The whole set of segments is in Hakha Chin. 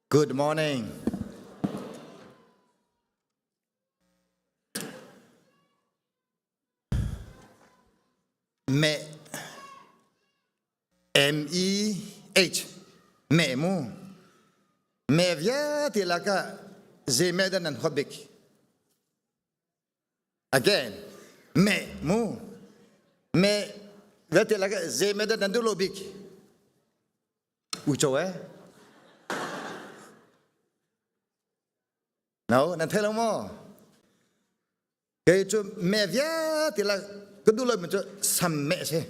Good morning. Meh M E H meh mu meh vialte lakah zei meh dah nan huat bik again meh mu meh vialte lakah zei meh dah nan duh lo bik uico eh no nan thei lo maw Kei cu meh vialte la ka duh lomi cu sam meh a si.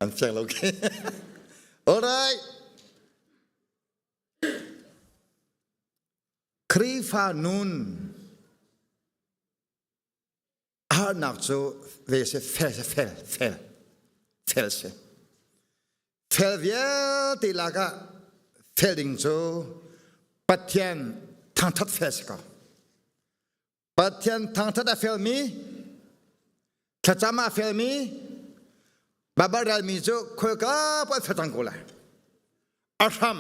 An fiang lo ke. All right. Khrihfa nun harnak cu ve se fel se fel fel fel se fel vialte lakah fel ding cu Pathian thangthat fel si ko Pathian thangthat a felmi thlacam a felmi Baibal relmi cu khoika paoh fel cang ko lai a hram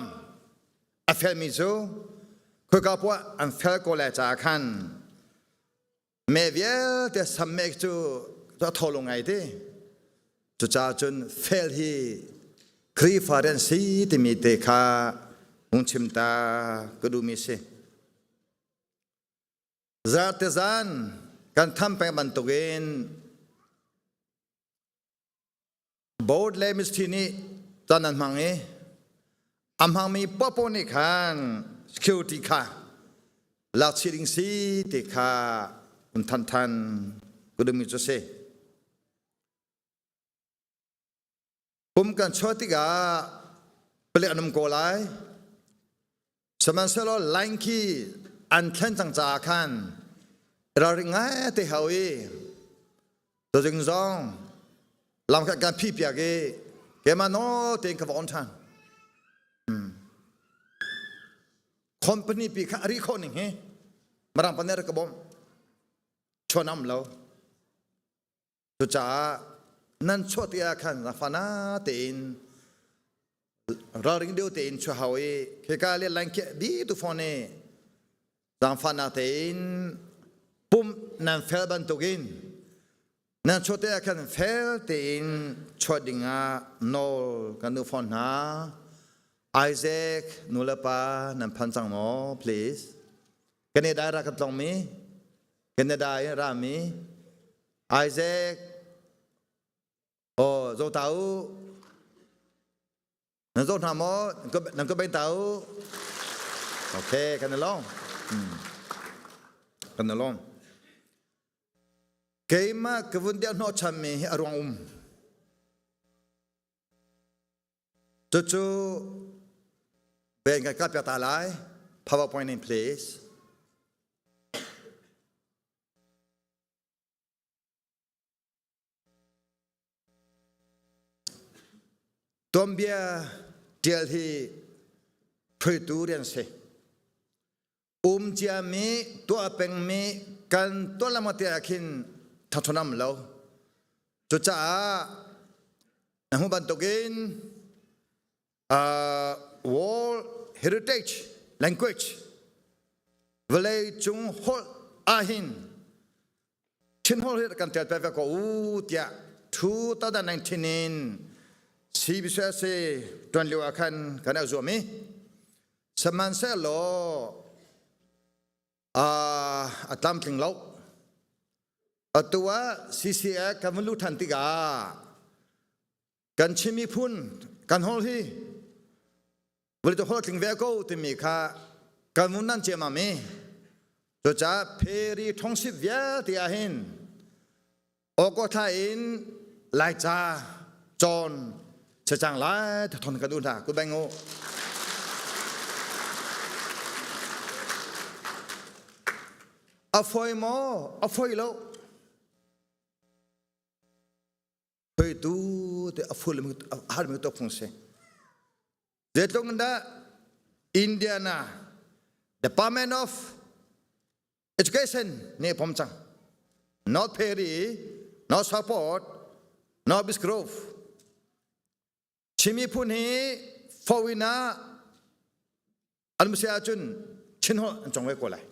a felmi cu khoika poah an fel ko lai caah khan Me vialte sammek cu a thaw lo ngai te. Cucaah cun fel hi Khrihfa rian si timi te kha hung chim ta ka duhmi si. Zarte zan kan tham peng bantukin Board le misti nih caan an hmang i a hmangmi popo nih khan security kha lak chih ding si ti kha um than than ka duhmi cu si. Pum kan chuah tikah palik an um ko lai. Sihmanhsehlaw line khi an thlen cang caah khan ralring ngai te hau i tuzing zong lam khat kan phih piak i keimah nawl tein ka va on ṭhan. Company pi kha a ri khawh ning hi Mirang pa nih a rak ka bawmh. Chuan am lo. Cucaah nan chuah tikah khan fana tein ralring deuh tein chuah hau i khika le line khi di tu phone i zaangfahnak tein pumh nan fel bantukin nan chuah tikah khan fel tein chuah dingah nawl kan duh fawn hna. Isaac nulepa nan phan cang maw please? Canada ra kan tlongmi Canada in rami Isaac oh zo ta u nan zo hna maw nan ka bei ta u okay kan along kan along keimah ka vun dia hnawh chan mi hi a ruang um Cucu ben kan kal piak ta lai. PowerPoint in please. Tuanbia tial hi hruaitu rian si. Um ciami, tuah pengmi kan tuah lama te ah khin thathonam lo. Cucaah na hmuh bantukin World Heritage Language. Vawlei cung holh ahhin Chin holh hi kan tel ve ko u tiah 2019 in CBCUSA tuan lio ah khan kan i zuam i sihmanhsehlaw a tlamtling lo. Atu ah CCA kan vun luh than tikah kan Chin miphun kan holh hi vawlei holh tling ve ko timi kha kan vun nan ciammam i cucaah pheri ṭhongsip vialte ah hin awkaw thla in Laica cawn chacang lai thon kan u hna ku beng u. A foi maw? A foi lo. Hruaitu te a ful a harmi tuk phung si. Zeitluk in dah Indiana Department of Education nih a pom cang. North Perry, North Southport, North Beach Grove. Chin miphun hi fawin ah an si ahcun Chin holh an cong ve ko lai.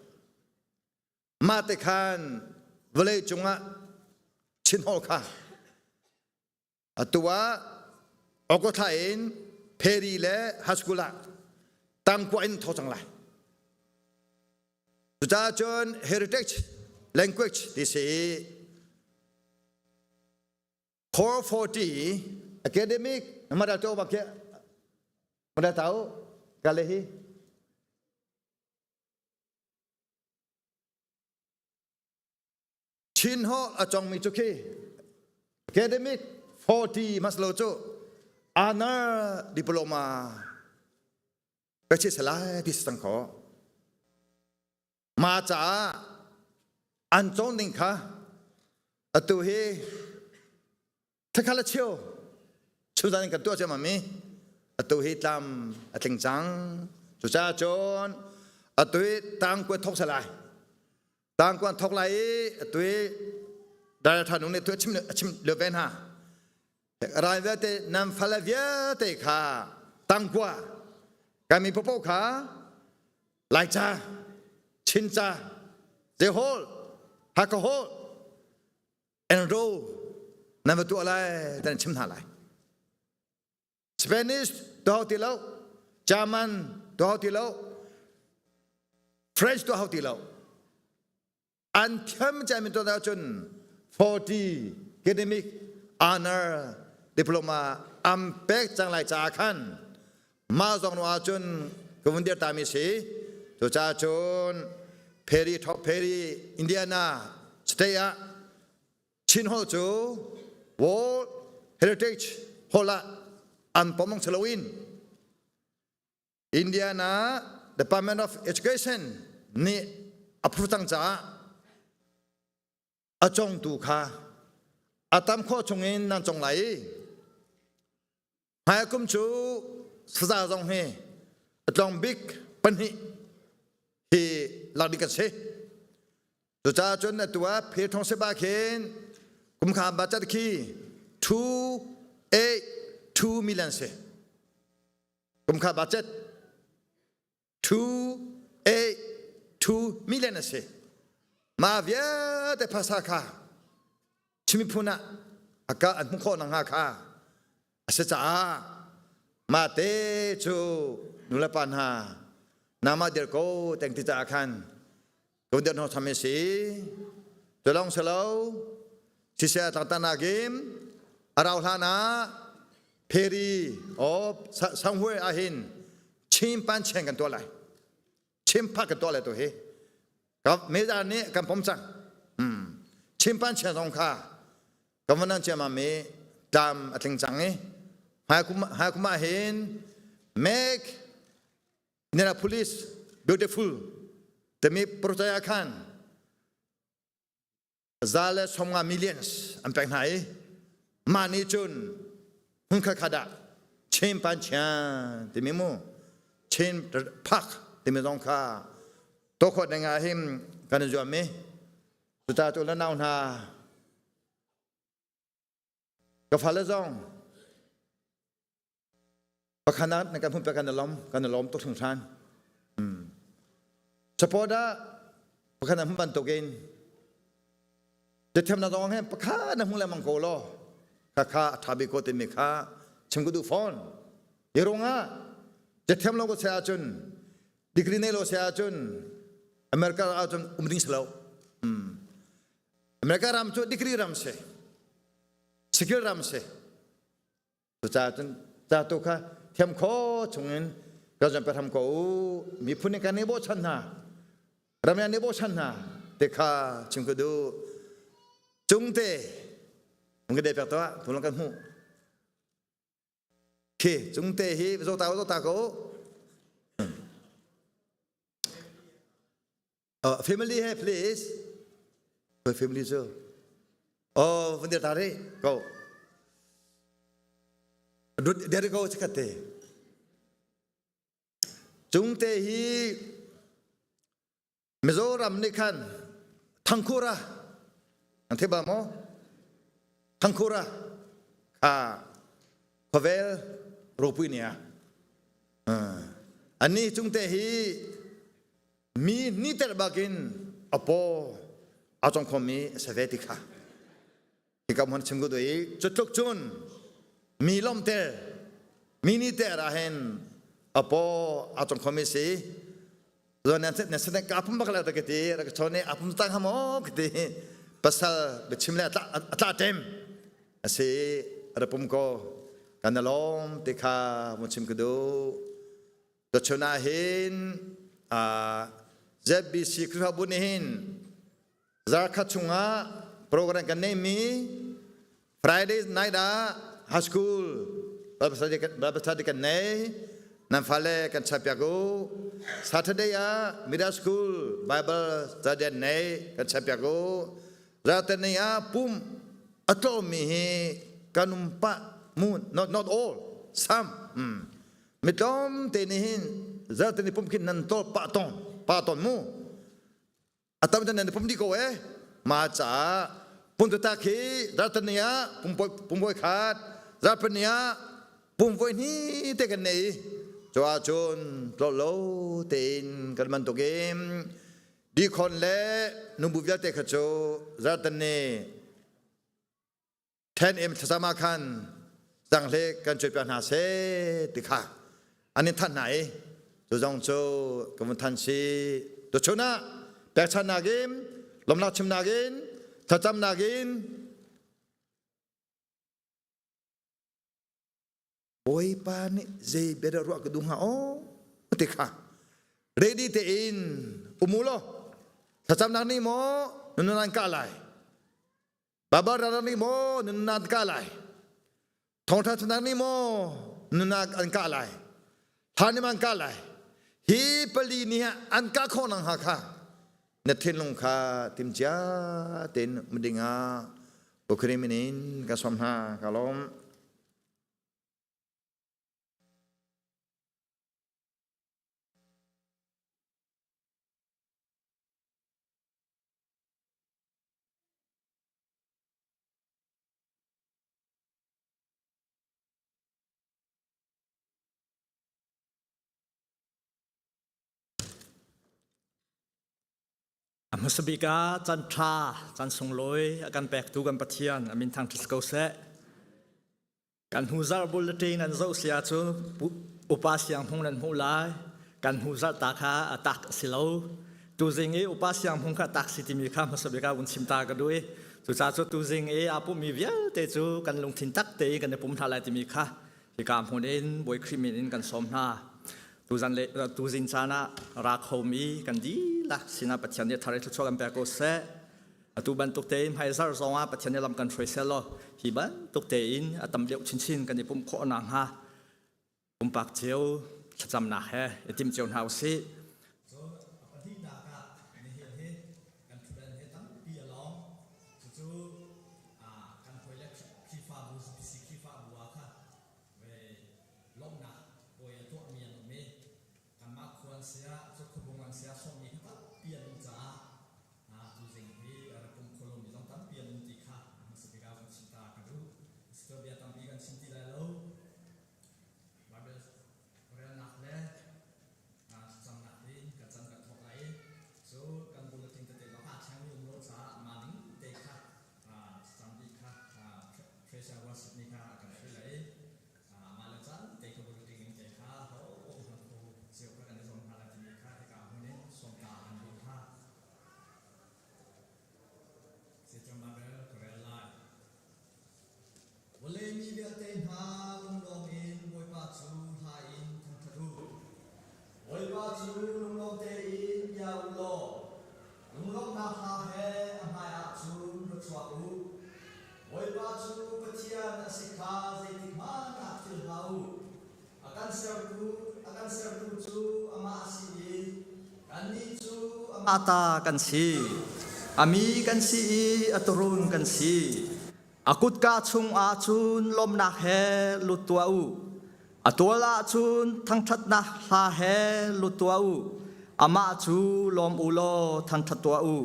Mah te khan vawlei cungah Chin holh kha atu ah August thla in Perry le high school ah tangkua in tho cang lai. Cucaah cun heritage language ti si Core 40 academic mada to ba ke mada tau kale hi Chin holh a congmi cu khi academic 40 mas lo cu honor diploma ka chi salai ti sang kho ma caah an cawn ding kha atu hi Thakha le cheu chuzan in kan tuah ciammam i atu hi tlam a tling cang. Cucaah cun atu hi tangkua thok salai. Tangkua an thok lai i atu hi Dai Tha Nung nih tu a chim a chim lio ve hna. Rai vialte nan fale vialte kha tangkua kan mi popo kha Laica, Chinca, Zehol, Hakahol enroll nan va tuah lai tan chim hna lai. Spanish tuah hau ti lo, German tuah hau ti lo, French tuah hau ti lo. An thiam caan min tuah cun 40 academic honor diploma am pek cang lai caah khan mah zong nu ahcun ka vun dir ta mi si. Cucaah cun Perry Top Perry Indiana State ah Chin holh cu World Heritage Hall ah an pom si loin Indiana Department of Education nih a phu cang caah a congtu kha a tam khawh chungin nan cong lai i hmaikum cu saza zong hi a tlawng bik pahnih hi lak ding kan si. Cucaah cun atu ah phe thong seba khin kumkha budget khi 2 8 2 million si. Kumkha budget 2 8 2 million a si. Mah vialte phasa kha Chin miphun ah a ka an hmuh khawh nakhnga kha a si caah mah te cu nulepa hna nangmah dir ko teng ti caah khan ko dir hno tham si cu lawng si lo siseh tlangtan nakin a rau hlan ah pheri o sanghui ahhin Chin pan chen kan tuah lai Chin phak kan tuah lai tu hi ka meza nih kan pom cang Chin pan chen zong kha kan van nan ciamam i tlam a tling cang i hmai kum ah hin make Indianapolis beautiful timi project ah khan 150 millions an pek hna i mah nih cun hmunkhat khat ah Chin Pan Chian timi mu Chin Park timi zong kha tuah ding ah hin kan i zuam i cucaah cu le nau hna ka fale zong pakhat na kan hun pek kan i lawm kan i lawm tuk hringhran. Support ah pakhat na hmu bantukin Biathiamnak zong hin pakhat na hmu lengmang ko law khakha a ṭha bik ko timi kha chim ka duh fawn. Hi ruangah biathiam lo ko si ahcun degree nei lo si ahcun America ahcun um ding si lo. America ram cu degree ram si. Skill ram si. Cucaah cun ca tu kha thiam kho chungin ka zan pe hram ko u. Miphun in kan i bochan hna. Ram in an i bochan hna ti kha chim ka duh. Cungte ka de pek tuah tulong kan hmuh. Khi cungte hi zo ta zo ta ko. Family he please. Family cu. Oh, van dir ta re ko. Dere ko chikat te. Cungte hi Mizoram nih khan Thangkhura an thei ba maw? Thangkhura kha khuavel ropui nia. Ani cungte hi mi ni tel bakin a paw a cong khomi a si ve ti kha hika hmun chim ko i cutluk cun mi lawmter mi ni te ah hin a paw a cong khomi si zon nan set nan set ka pum bak la ka ti ra ka chone a pum tang hamo ka ti pasal biachim le a tla tem asi ra pum ko kan lawm ti kha mun chim ka duh Tuchun ah hin ZBC Khrihfabu nih hin zarkhat chungah program kan neimi Friday night ah high school Bible study kan nei nan fale kan chiahpiak u Saturday ah middle school Bible study an nei kan chiahpiak u Zarhte ah pum a tlawmmi hi kan um pah mu not not all some Mi tlawmte nih hin zarhte ni pum khin nan tawl pah tawn pah tawn mu. A tam nan pum dih ko eh. Ma caah pum tutak hi zarhte ni ah pum voi khat zarhpi ni ah pum voi hni te kan nei. Cu ahcun tlol lo tein kan bantukin dikhon le nubu vialte kha cu zarhte ni 10 am thlacam ah khan zanghle kan cuaipiak hna seh ti kha an in thanh hna i cu zong cu ka vun than si tuchun ah pekchannak in lawmnak chimnak in thlacamnak in Bawipa nih zei bia dah ruah ka duh hnga aw ti kha ready tein um u law thlacamnak nih maw nun an kah lai Baibal ralak nih maw nunnak an kah lai? Thawngṭha chimnak nih maw nunnak an kah lai? Hla nih an kah lai? Hi pali nih an kah khawh nak hnga kha na thinlung kha timcia tein um dingah Bukhari min in ka sawm hna ka lawm. A hmasa bik ah caan ṭha, caan sunglawi a kan pektu kan Pathian a min thangṭhat ko seh. Kan hnu zarh bulletin an zoh si ahcun upa siang hmung nan hmuh lai. Kan hnu zarh ta kha a tak a si lo. Tuzing i upa siang hmung kha tak si timi kha hmasa bik ah vun chim ta ka duh i cucaah cu tuzing i aa pummi vialte cu kan lungthin tak tein kan i pum hna lai timi kha hika hmun in Bawi Khrih min in kan sawm hna. Tuzan le tuzing caan ah ra khomi kan dihlak sinah Pathian nih thar i thluachuah kan pek ko seh. Atu bantuk tein hmaizarh zongah Pathian nih lam kan hruai seh law hi bantuk tein a tam deuh chinchin kan i pumh khawh nakhnga pumpak cio thlacamnak he i tim cio hna usih. Cun a pahnihnak ah nihin hi kan ṭhutdan hi tampi a lawng. Cucu kan hawile Khrihfabu ZPC Khrihfabu ah kha lawmhnak puai a tuahmi an um i kanmah khua an si ah, cu khuabung an si ah sawmmi kha tampi an um caah Tuzing hi a rak pum kho lomi zong tampi an um ti kha a hmasa bik ah van chim ta ka duh. Pastor bia tampi kan chim ti lai lo. Bible relnak le thlacamnak in kan can kan thawk lai i. Amah ta kan si. A mi kan si i a tuurun kan si. A kutka chungah cun lawmhnak he lut tuah u. A tual ah cun thangṭhatnak hla he lut tuah u. Amah cu lawm u law thangṭhat tuah u.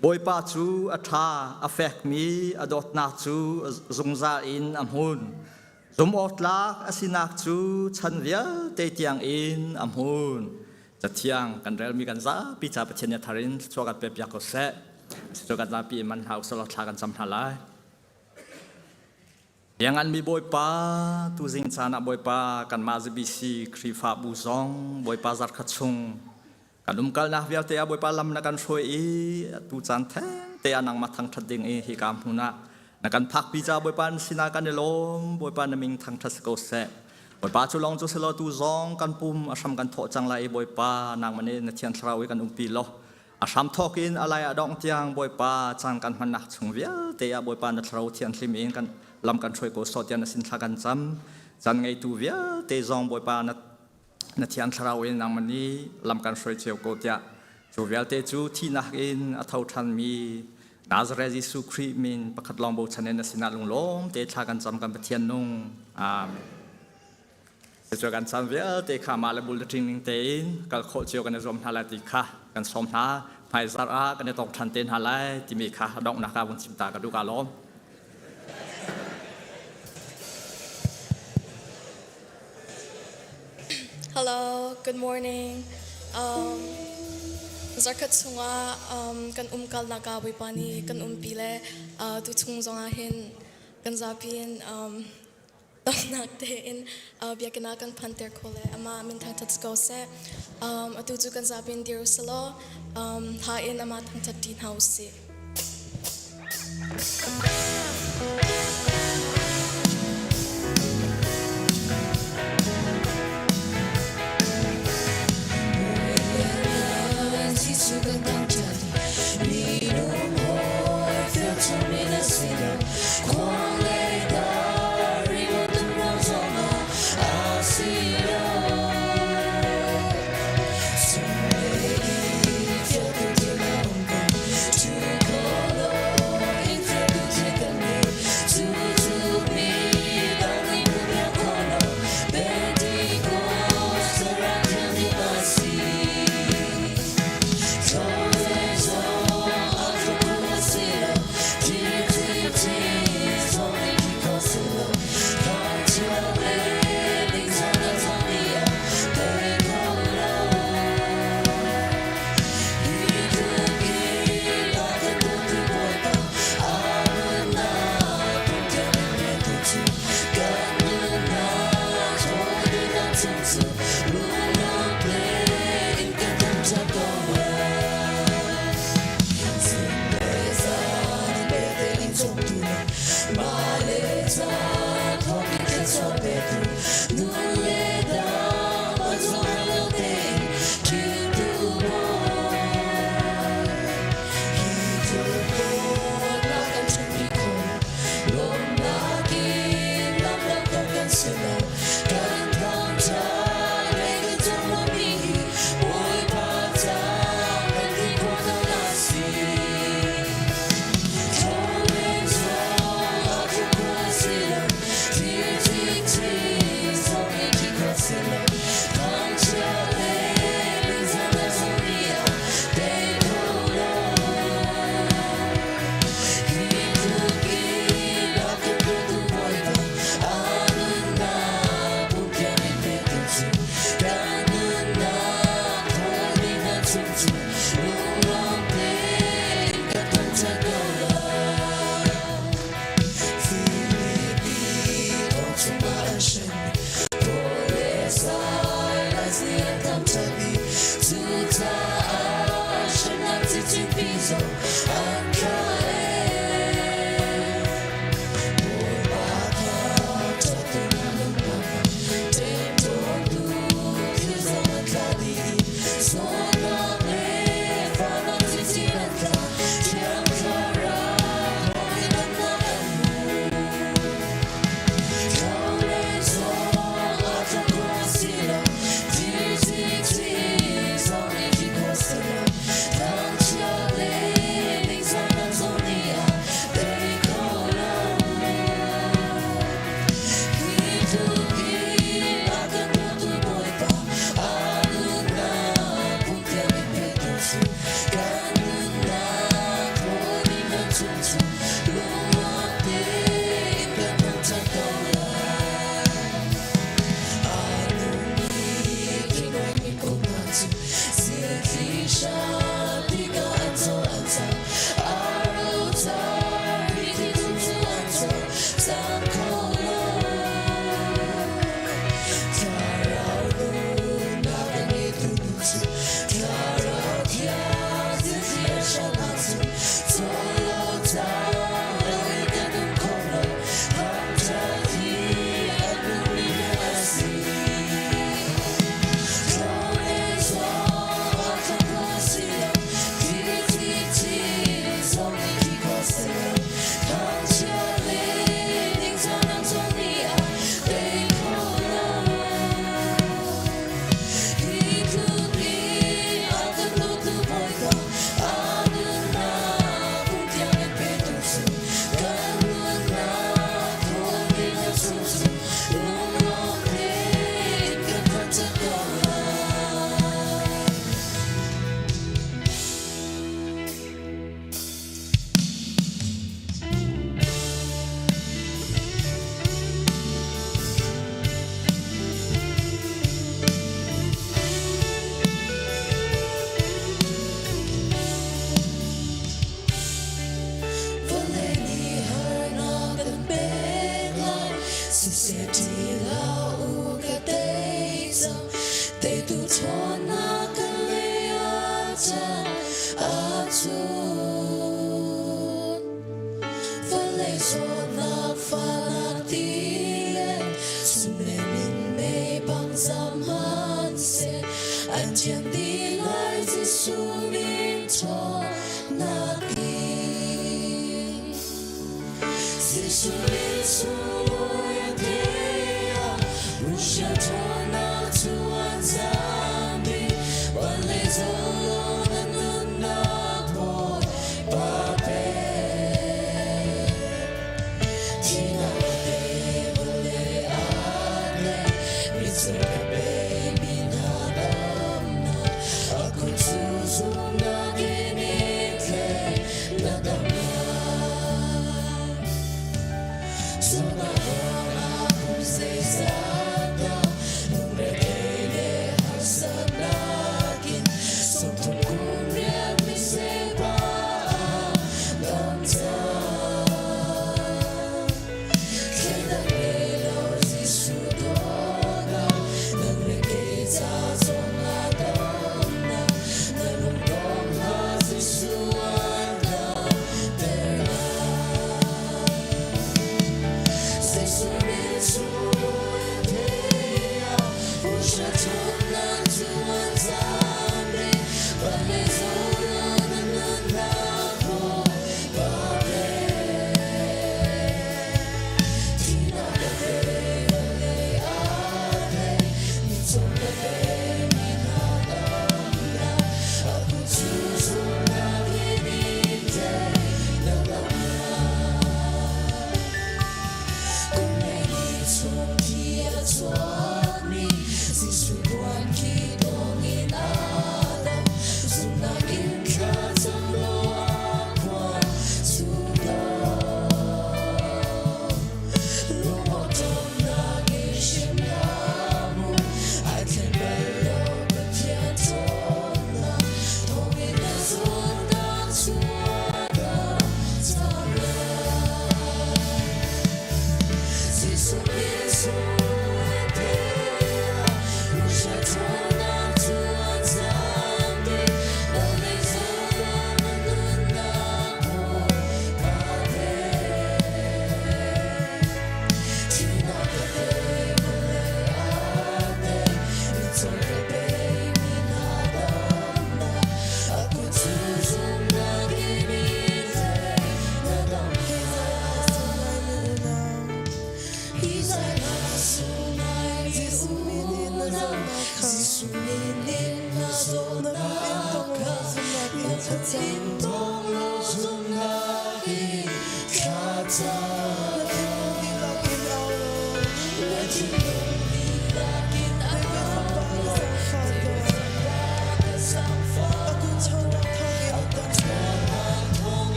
Bawipa cu a ṭha, a fekmi a dawtnak cu zungzal in a hmun. Zumhawktlak a sinak cu chan vialte tiangin a hmun. Cathiang kan relmi kan zapi ca Pathian nih a thar in thluachuah kan pekpiak ko seh. Cucu kan zapi in man hna usih thla kan cam hna lai. Liangnganmi Bawipa, tuzing caan ah Bawipa kanmah ZBC Khrihfabu zong Bawipa zarkhat chung kan umkalnak vialte ah Bawipa lam na kan hruai i atu caan theng te ah nangmah thangṭhat ding i hika hmun ah na kan phakpi ca Bawipa na sinah kan i lawm. Bawipa na min thangṭhat si ko seh. Bawipa cu lawng cu selaw tu zong kan pum a hram kan thawh cang lai i Bawipa nangmah nih na Thiang Thlarau i kan umpi law a hram thawk in a lai a dongh tiang Bawipa caan kan hmannak chung vialte ah Bawipa na Thlarau Thianghlim in kan lam kan hruai ko sawh tiah na sin thla kan cam. Caan ngeitu vialte zong Bawipa na na Thiang Thlarau in nangmah nih lam kan hruai cio ko tiah cu vialte cu thihnak in a tho ṭhanmi Nazareth Jesuh Khrih min pakhat lawng bochan in na sinah lunglawm te thla kan cam kan Pathian nung. Amen. Cucu kan caan vialte kha mah le bul ṭing ning tein kal khawh cio kan i zuam hna lai ti kha kan sawm hna. Hmaizarh ah kan i tong ṭhan te hna lai timi kha donghnak ah vun chim ta ka duh ka lawm. Hello, good morning. Zarkhat chungah kan umkalnak ah Bawipa nih kan umpi le tuchung zongah hin kan zapi in dawtnak tein biakinn ah kan phanter kho le amah min thangṭhat si ko seh. Atu cu kan zapi in dir u sih law hla in amah thangṭhat ṭi hna u sih.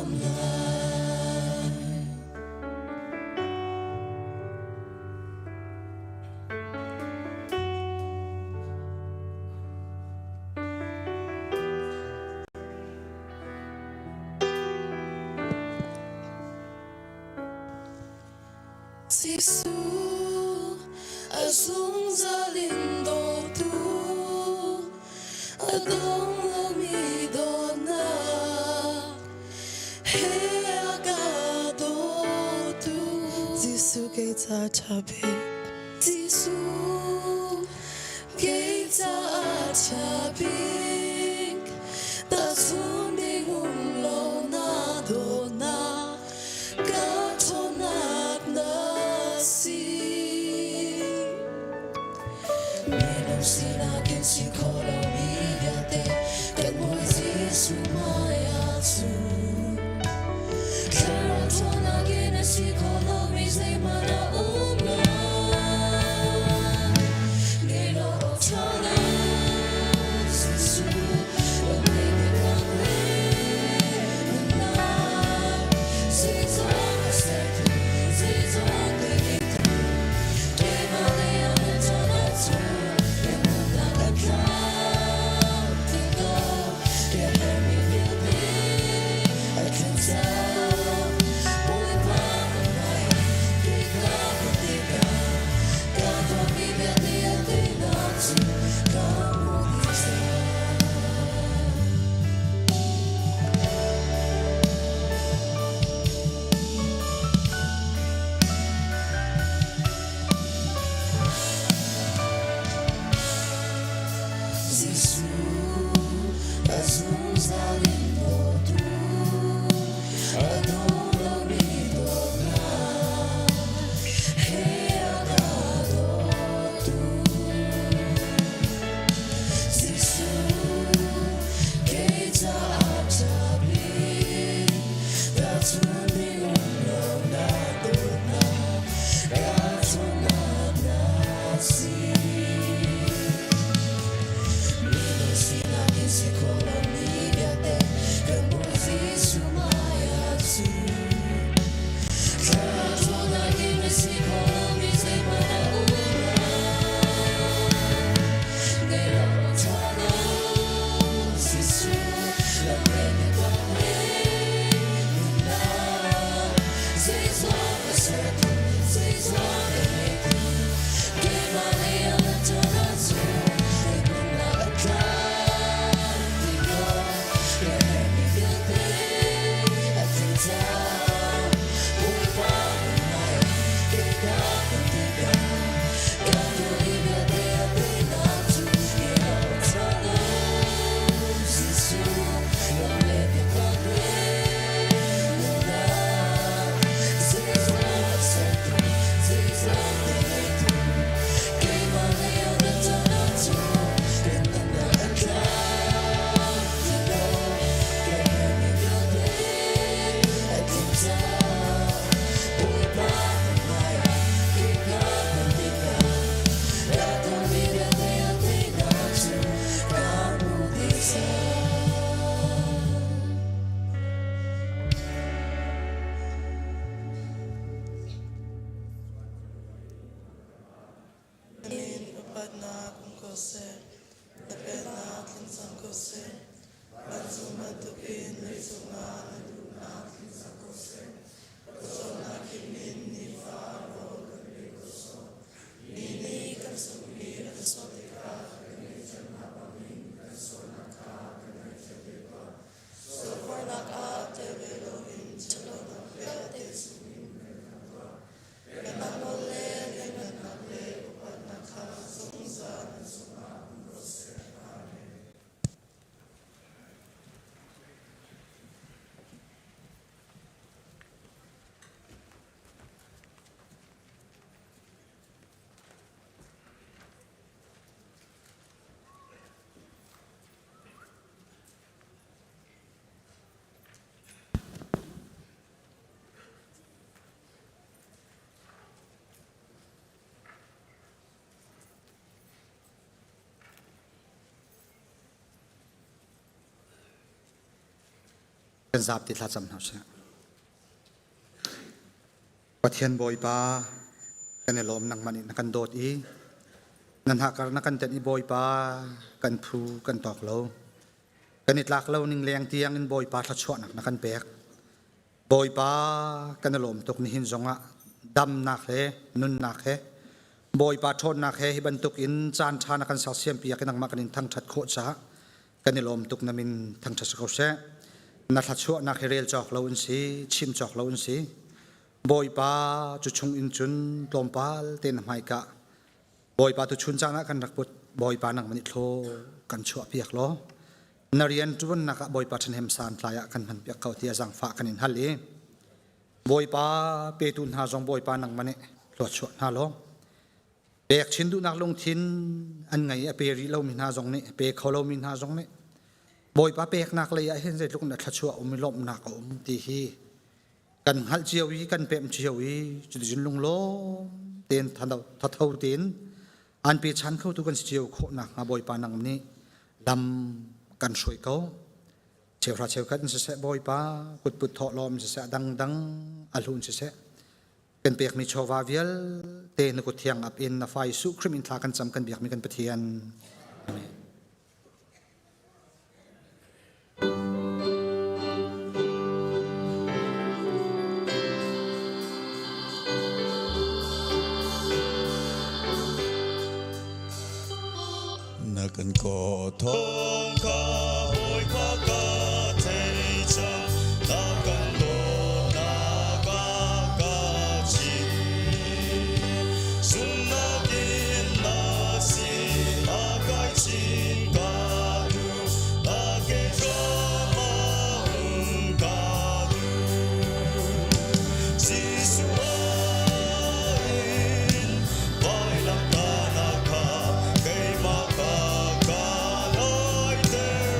um lai. Jesuh a zungzal in dawtu, a dong lomi dawtnak he a ka dawtu. Jesuh kei ca ṭha bik, Jesuh kei caah ṭha bik, tahchun ding um lo na dawtnak. Ka ṭhawnnak na si. Minung sinak in si kho lomi vialte kan Bawi Jesuh hmaiah cun Thlarau ṭhawnnak in a si kho lomi zeihmanh a um lo. Ngei lo awk ṭha lo Jesuh, lamhei biaknak le nunnak zeizong a sertu, zeizong te ngeitu, keimah lei ah na ṭhan ahcun kan nunnak a tlau ti lo. Ka herhmi vialte a tling cang. Bawipa ka hmai kei ka hmuh tikah ka tuahmi vialte a teinak cu ka hmuh dih cang. Jesuh a zungzal in dawtu, a dong lomi dawtnak he a ka dawtu. Jesuh kei caah ṭha bik, tahchun ding um lo na dawtnak, ka ṭhawnnak na si. Minung sinak in si kho lomi vialte kan Bawi Jesuh hmaiah cun thlarau ṭhawnnak in na si kho lomi zeihmanh a um lo. Ngei lo ṭha lo Jesuh lamhruai biakam le nunnak zeizong a sertu zeizong a ngeitu keimah lei ah na ṭan ahcun nunnak a tlau ti lo. Ka herhmi vialte a tling cang. Bawipa hmai kei ka hmuh tikah ka tuah i vialte a teinak cu ngei lo ṭha lo. Jesuh lam le biakam le nunnak zeizong a sertu zeizong te ngeitu keimah lei ah na ṭan ahcun kan nunnak a tlau ti lo. Ka herhmi vialte a tling cang. Bawipa hmaiah kei ka hmuh tikah ka tuahmi vialte a teinak cu ka hmuh dih cang. Min upatnak um ko seh, na pennak tling cang ko seh. Vancung bantukin leicung ah na duhnak tling cang ko seh. Pawcawmnak kim in nifa rawl kan pe ko sawh. Mi nih kan sunghmi an sawh tikah kan ngaihthiamnak bangin kan sualnak kha kan ngaihthiam ve tuah. Sualfornak ah tel ve loin ṭhatlonak vialte chungin kan khamh tuah. Pennak nawl le lianhngannak le upatnak kha zungzal an cungah um ko seh. Amen. Kan zapi thlacam hna usih. Pathian Bawipa, kan i lawm nangmah nih na kan dawt i nan hakar na kan tenh i Bawipa kan phu kan tawk lo. Kan i tlak lo ning leng tiang in Bawipa thluachuahnak na kan pek. Bawipa kan i lawm tuk nihin zongah damnak he nunnak he Bawipa ṭhawnnak he hi bantuk in caan ṭha na kan sersiam piak i nangmah kan in thangṭhat khawh caah kan i lawm tuk na min thangṭhat si ko seh. Na thluachuahnak hi rel cawk lo in si, chim cawk lo in si. Bawipa cu chung in cun tlawmpal te na hmaika Bawipa tu chun caan ah kan rak put Bawipa nangmah nih thlaw kan chuah piak law na rian ṭuannak ah Bawipa ṭhahnem santlai ah kan hman piak ko tiah zaangfah kan in hal i Bawipa petu hna zong Bawipa nangmah nih thluachuah hna law pek chin duhnak lungthin an ngei a pe rih lomi hna zong nih pe kho lomi hna zong nih Bawipa peknak lei ah hin zeitluk in a thluachuah um i lawmhnak a um ti hi kan hngalh cio i kan pemh cio i cuticun lunglawm tein thatho tein an pechan khotu kan si cio khawh nakhnga Bawipa nang nih lam kan hruai ko. Cheuhra cheukhat in siseh Bawipa kutput thawhlawm siseh dangdang a hlun siseh kan pekmi chawva vialte na kut thiang ap in na fa Jesuh Khrih min thla kan cam kan biakmi kan Pathian. Amen. Na kan ko thawng kha Bawipa ka thei cang na kan dawtnak a ka chim sunnak in na si a kai chin ka duh na ke drama um ka duh Jesuh in vailamtahnak kha keimah ka ka laiter.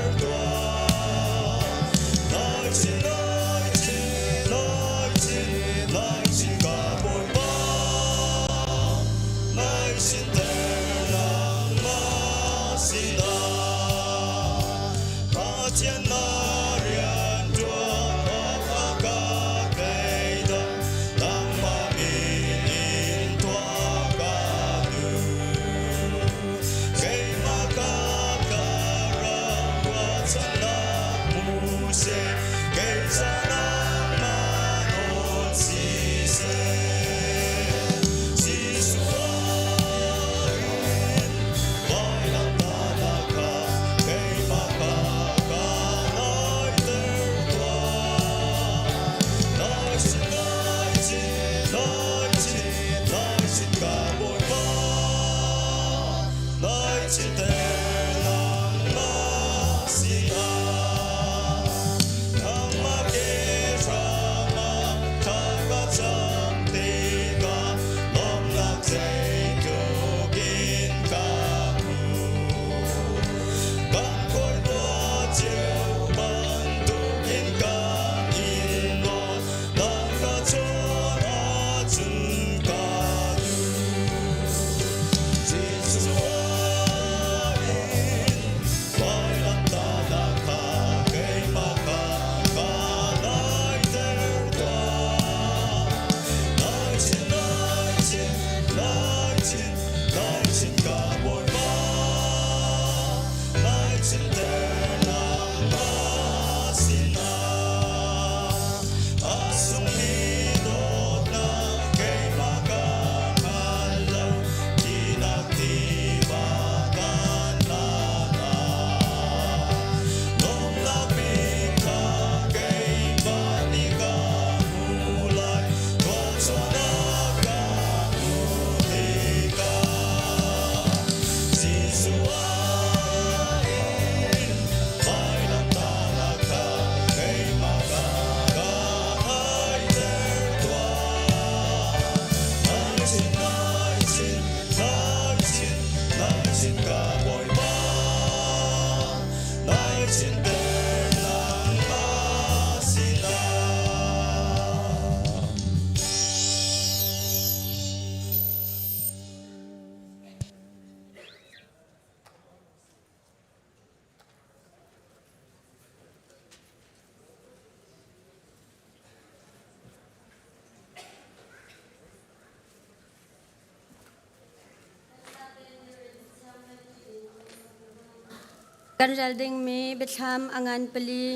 Kan rel dingmi biathlam a ngan pali,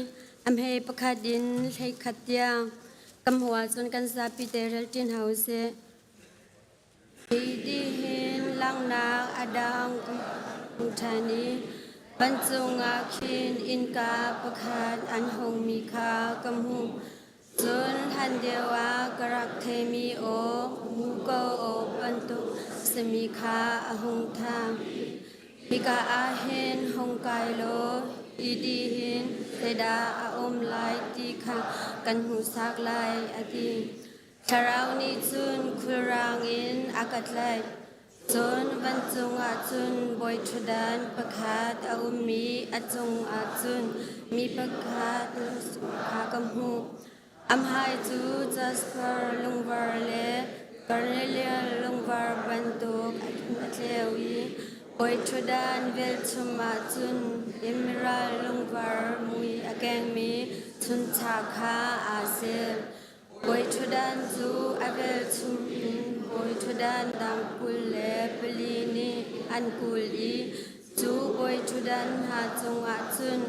a hme pakhat in 11 tiang. Kan hmu ahcun kan zapi te rel ṭi hna usih. Hi tihin langhnak a dang ka hmuh ṭhan i vancung ah khin innka pakhat an hungmi kha ka hmuh. Cun hlan deuh ah ka rak theimi aw, muko aw bantuk simi kha a hung thang. Hika ah hin hung kai law hi tihin zeidah a um lai ti kha kan hmuhsak lai, a ti. Thlarau nih cun khulrang in a ka tlaih. Cun vancung ah cun bawiṭhutdan pakhat a um i a cungah cun mi pakhat kha ka hmuh. A hmai cu jasper lungvar le karnelian lungvar bantuk a tleu i bawiṭhutdan velchum ah cun emerald lungvar mui a kengmi chuncha kha aa sil. Bawiṭhutdan cu a velchum in bawiṭhutdan dang 24 nih an kulh i cu bawiṭhutdan hna cungah cun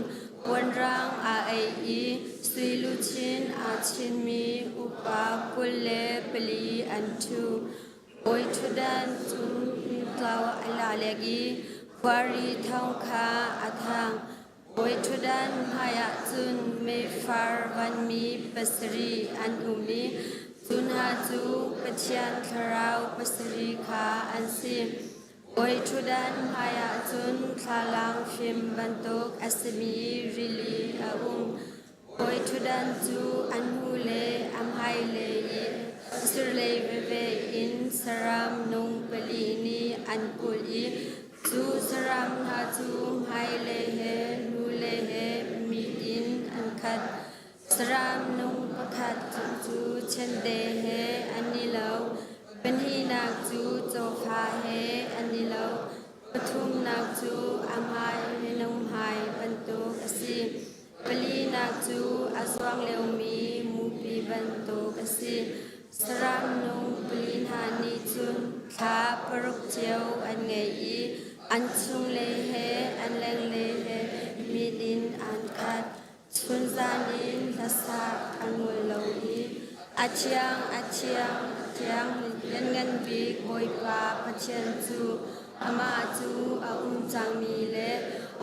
puanrang aa aih i sui luchin aa chinmi upa 24 an ṭhu. Bawiṭhutdan cu tlau a lalek i khuari thawng kha a thang. Bawiṭhutdan hmaiah cun meifar vanmi pasarih an um i cu hna cu Pathian thlarau pasarih kha an si. Bawiṭhutdan hmaiah cun thlalang fim bantuk a simi rili a um. Bawiṭhutdan cu a hnu le a hmailei i sirlei veve in saram nung pali nih an kulh i Cu saram hna cu hmailei he hnulei he mit in an khat. Saram nung pakhat cu chiante he an i lo, pahnihnak cu cawfa he an i lo, pathumnak cu a hmai minung hmai bantuk a si. Palinak cu a zuang liomi mupi bantuk a si. Saram nung pali hna nih cun thla paruk cio an ngei i an chunglei he an lenglei he mit in an khat. Chunzan in hlasak an ngol lo i a thiang, a thiang, a thiang Lianngan Bik Bawipa Pathian cu amah cu a um cangmi le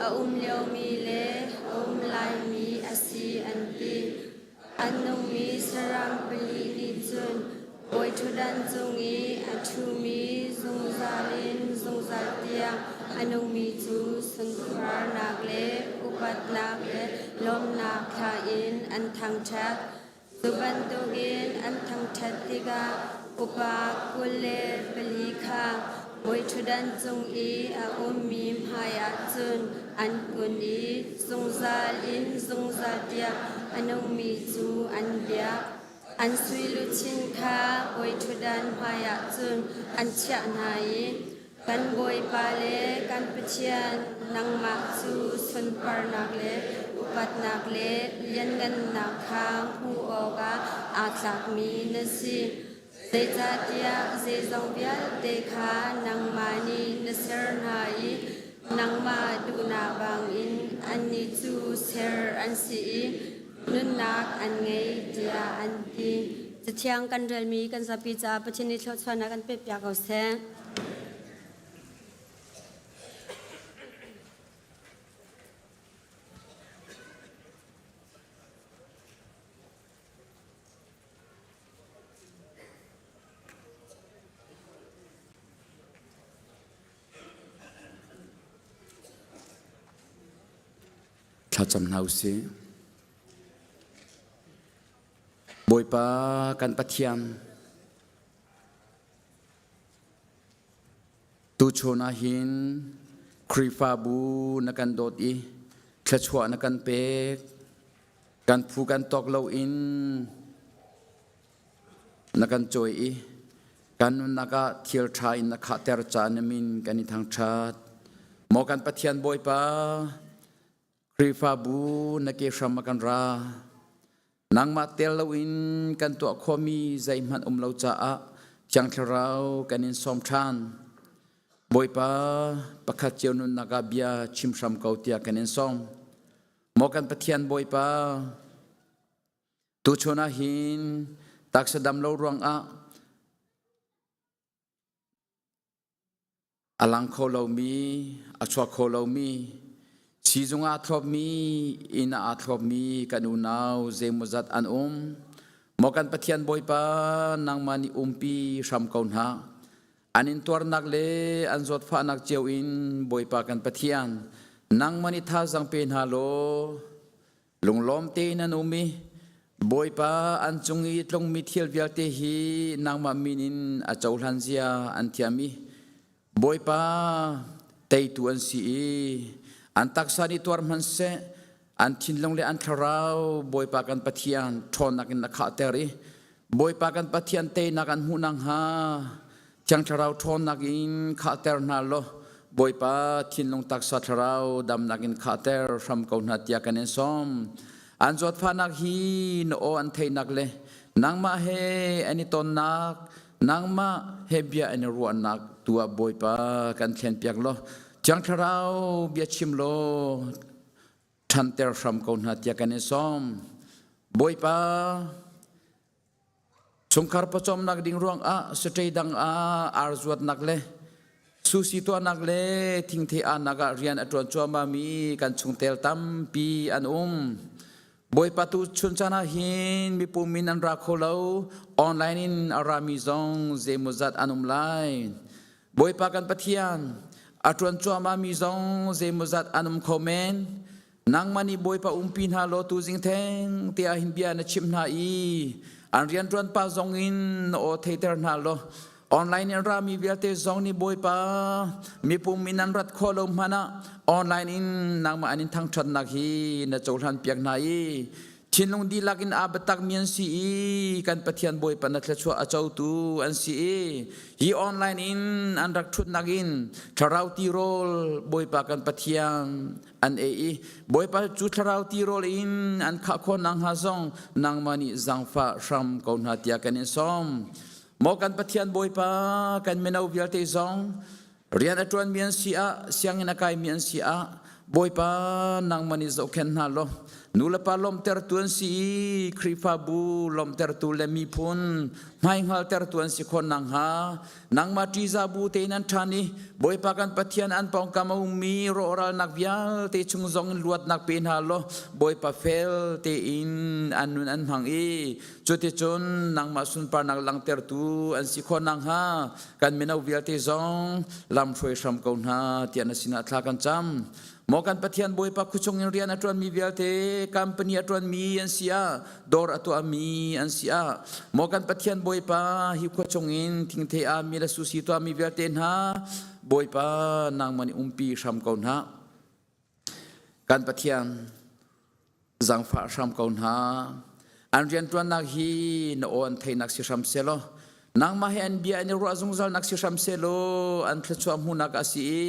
a um liomi le a um laimi a si an ti. An nungmi saram pali nih cun bawiṭhutdan cung i a ṭhumi zungzal in zungzal tiang a nungmi cu sunparnak le upatnak le lawmhnak thla in an thangṭhat. Cu bantukin an thangṭhat tikah upa 24 kha bawiṭhutdan cung i a ummi hmaiah cun an kun i zungzal in zungzal tiang a nungmi cu an biak. An sui luchin kha bawiṭhutdan hmaiah cun an chiah hna i kan Bawipa le kan Pathian nangmah cu sunparnak le upatnak le lianngannak kha hmuh awkah aa tlakmi na si. Zeicahtiah zeizong vialte kha nangmah nih na ser hna i nangmah duhnak bangin annih cu ser an si i nunnak an ngei tiah an ti. Cathiang kan relmi kan zapi caah Pathian nih thluachuahnak kan pekpiak ko seh. Thlacam hna usih. Bawipa kan Pathian, tuchun ah hin Khrihfabu na kan dawt i thluachuah na kan pek. Kan phu kan tawk loin na kan cawi i kan nunnak ah thil ṭha in na khahter caah na min kan i thangṭhat. Maw kan Pathian Bawipa, Khrihfabu na ke hram a kan ra. Nangmah tel loin kan tuah khawhmi zeihmanh um lo caah Thiang Thlarau kan in sawm ṭhan. Bawipa pakhat cio nunnak ah bia chim hram ko tiah kan in sawm. Maw kan Pathian Bawipa, tuchun ah hin taksa dam lo ruangah a lang kho lomi, a chuak kho lomi, siizung ah aa thlopmi, inn ah aa thlopmi kan unau zeimawzat an um. Maw kan Pathian Bawipa, nangmah nih umpi hram ko hna. An intuarnak le an zawtfahnak cio in Bawipa kan Pathian, nangmah nih thazaang pe hna law Lunglawm tein an um i Bawipa an cung i tlungmi thil vialte hi nangmah min in a cohlan zia an thiam i Bawipa teitu an si i an taksa nih tuar hmanhseh an thinlung le an thlarau Bawipa kan Pathian ṭhawnnak in na khahter i Bawipa kan Pathian teinak an hmuh nakhnga Thiang Thlarau ṭhawnnak in khahter hna law Bawipa thinlung taksa thlarau damnak in khahter hram ko hna tiah kan in sawm. An zawtfahnak hi na aw an theihnak le nangmah he an i tonnak, nangmah he bia an i ruahnak tu ah Bawipa kan thlenpiak law Thiang Thlarau bia chim law ṭhanter hram ko hna tiah kan in sawm. Bawipa Chungkhar pawcawmnak ding ruangah satei dang ah ar zuatnak le susi tuahnak le thingthei aannak ah rian a ṭuan cuahmahmi kan chungtel tampi an um. Bawipa tu chun caan ah hin mipum in an ra kho lo, online in a rami zong zeimawzat an um lai. Bawipa kan Pathian, a ṭuan cuahmahmi zong zeimawzat an um kho men. Nangmah nih Bawipa umpi hna law tuzing theng te ah hin bia na chimh hna i an rianṭuan pa zong in na aw theiter hna law online in rami vialte zong nih Bawipa mipum in an rat khawh lo hmanh ah online in nangmah an in thangṭhatnak hi na cohlan piak hna i thinlung dihlak in aa biatakmi an si i kan Pathian Bawipa na thluachuah a cotu an si i hi online in an rak ṭhutnak in thlarau tirawl Bawipa kan Pathian an ei i Bawipa cu thlarau tirawl in an khah khawh nakhnga zong nangmah nih zaangfah hram ko hna tiah kan in sawm. Maw kan Pathian Bawipa kan mino vialte zong rian a ṭuanmi an si ah sianginn a kaimi an si ah Bawipa nangmah nih zohkhenh hna law nulepa lawmhtertu an si i Khrihfabu lawmhtertu le miphun hmaihngaltertu an si khawh nakhnga Nangmah ṭihzah bu tein an ṭhan i Bawipa kan Pathian an pawngkam a ummi rawhralnak vialte chung zong in luatnak pe hna law Bawipa fel tein an nun an hmang i cuticun nangmah sunparnak langhtertu an si khawh nakhnga kan mino vialte zong lamhruai hram ko hna tiah na sinah thla kan cam. Maw kan Pathian Bawipa khuachung in rian a ṭuanmi vialte company a ṭuanmi an si ah dawr a tuahmi an si ah maw kan Pathian Bawipa hi khuachung in thingthei ah mi le susi tuahmi vialte hna Bawipa nangmah nih umpi hram ko hna. Kan Pathian Zaangfah hram ko hna. An rianṭuannak hi na aw an theihnak si hram sehlaw, nangmah he an bia an i ruah zungzalnak si hram sehlaw, an thluachuah hmuhnak a si i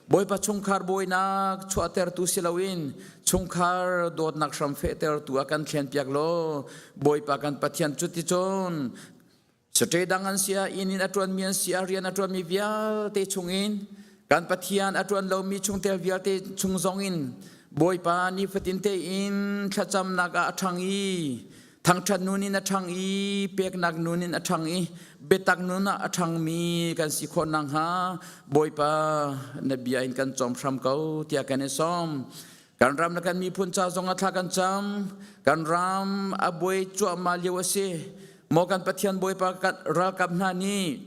Bawipa chungkhar bawinak chuahtertu si loin chungkhar dawtnak hram fehtertu a kan thlenpiak law Bawipa kan Pathian cuticun Saṭe dang an si ah, inn in a ṭuanmi an si ah, rian a ṭuanmi vialte chungin kan Pathian a ṭuan lomi chungtel vialte chung zongin Bawipa nifatin tein thlacamnak ah a ṭhang i thangṭhat nun in a ṭhang i peknak nun in a ṭhang i biatak nun ah a ṭhangmi kan si khawh nakhnga Bawipa na bia in kan cawm hram ko tiah kan i sawm. Kan ram le kan miphun ca zong ah thla kan cam. Kan ram a buai cuahmah lio a si. Maw kan Pathian Bawipa ralkap hna nih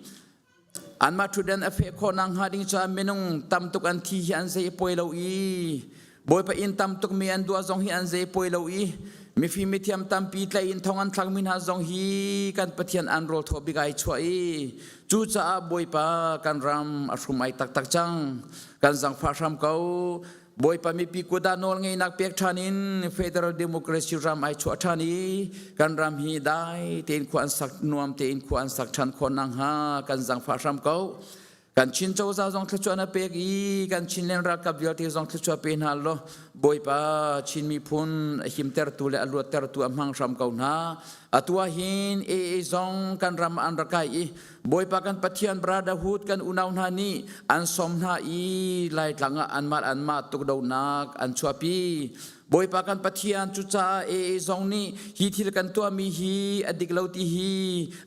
anmah ṭhutdan a feh khawh nakhnga ding caah minung tam tuk an thi hi an zei poi lo i Bawipa inn tam tuk mi an duah zong hi an zei poi lo i mifim mithiam tampi tlaih in thong an thlakmi hna zong hi kan Pathian an rawl thaw bik ai chuah i cucaah Bawipa kan ram a hrum ai taktak cang kan zangfah hram ko Bawipa mipi kut ah nawlngeihnak pek ṭhan in Federal Democracy ram ai chuah ṭhan i kan ram hi dai tein khua an sak nuam tein khua an sak ṭhan khawh nakhnga kan zangfah hram ko. Kan Chin cozah zong thluachuah na pek i kan Chinland ralkap vialte zong thluachuah pe hna law Bawipa Chin miphun a himtertu le a luattertu a hmang hram ko hna. Atu ah hin AA zong kan ram an rak kai i Bawipa kan Pathian Brotherhood kan unau hna nih an sawm hna i Laitlang ah anmah anmah tukdohnak an chuahpi. Bawipa kan Pathian cucaah AA zong nih hi thil kan tuahmi hi a dik lo ti hi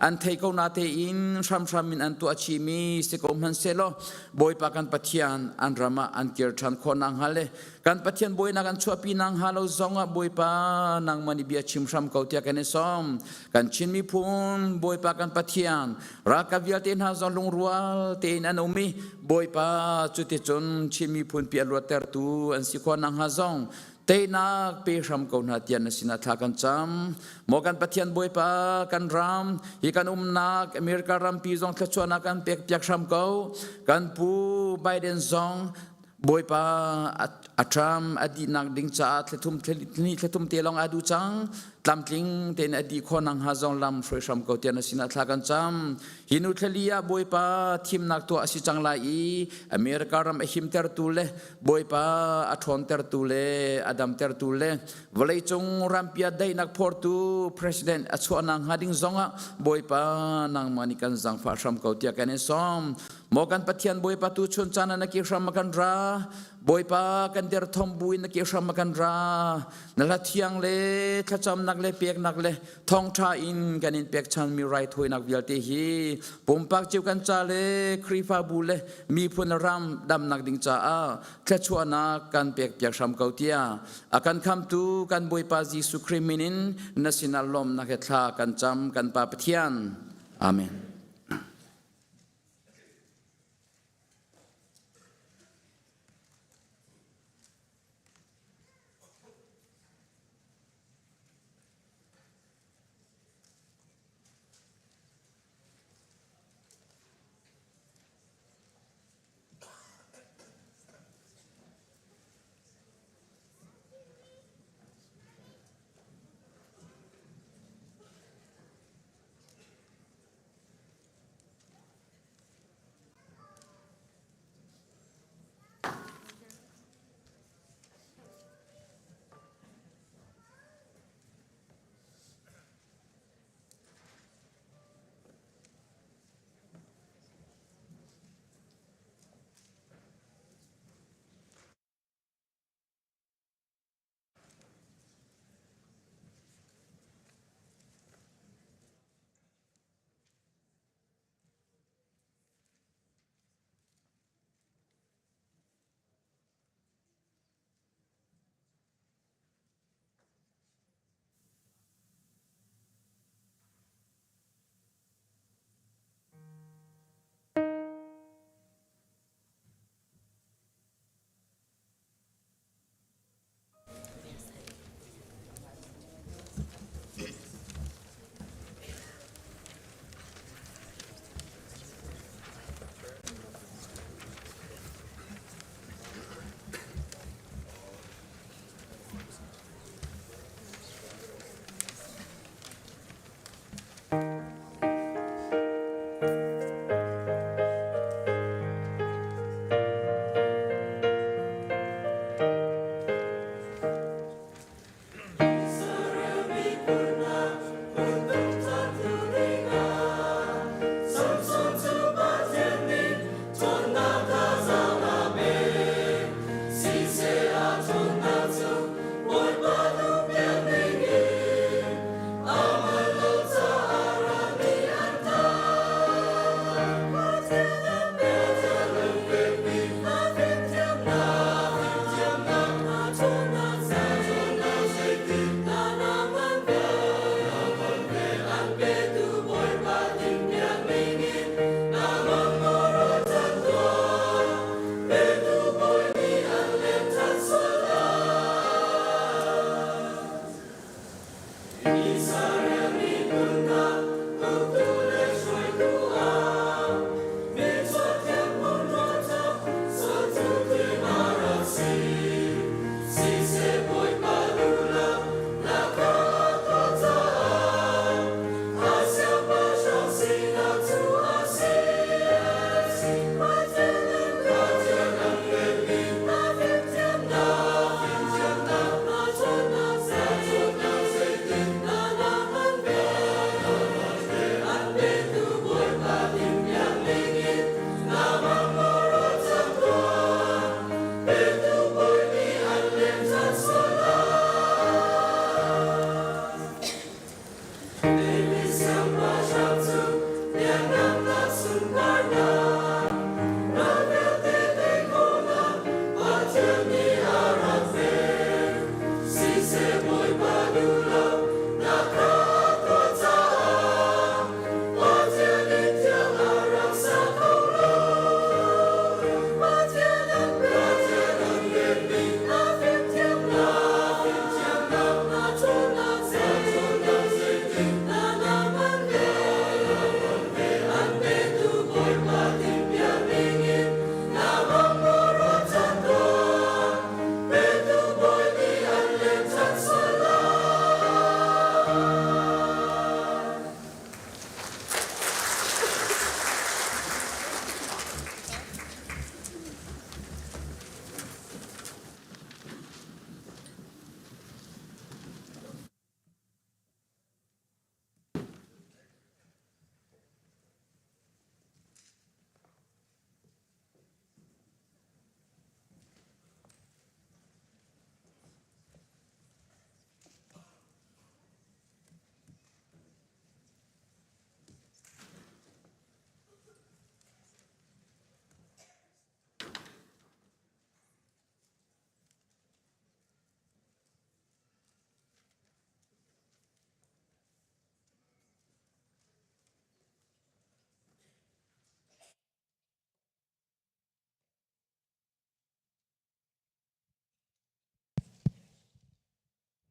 an thei ko natein hramhram in an tuah chihmi si ko hmanhsehlaw Bawipa kan Pathian an ram ah an kir ṭhan khawh nakhnga le kan Pathian bawinak an chuahpi nakhnga lo zong ah Bawipa nangmah nih bia chim hram ko tiah kan i sawm. Kan Chin miphun Bawipa kan Pathian ralkap vialte hna zong lungrual tein an um i Bawipa cuticun Chin miphun pi a luattertu an si khawh nakhnga zong teinak pe hram ko hna tiah na sinah thla kan cam. Maw kan Pathian Bawipa kan ram hi kan umnak America rampi zong thluachuahnak kan pek piak hram ko. Kan pu Biden zong Bawipa a Trump a dihnak ding caah thlathum ni thlathum te lawng aa duh cang tlamtling tein a dih khawh nakhnga zong lam hruai hram ko tiah na sinah thla kan cam hi nu thlali ah Bawipa thimnak tuah a si cang lai i America ram a himtertu le Bawipa a ṭhawntertu le a damtertu le vawleicung rampi ah daihnak phortu president a chuah nakhnga ding zongah Bawipa nangmah nih kan zaangfah hram ko tiah kan in sawm Maw kan Pathian Bawipa tu chun caan ah na ke hram a kan ra Bawipa kan derthawm bu in na ke hram a kan ra na hla thiang le thlacamnak le peknak le thawngṭha in kan in pekchanmi raithawinak vialte hi pumpak cio kan ca le Khrihfabu le miphun ram damnak ding caah thluachuahnak kan pekpiak hram ko tiah a kan khamtu kan Bawipa Jesuh Khrih min in na sinah lawmnak he thla kan cam kan Pa Pathian. Amen.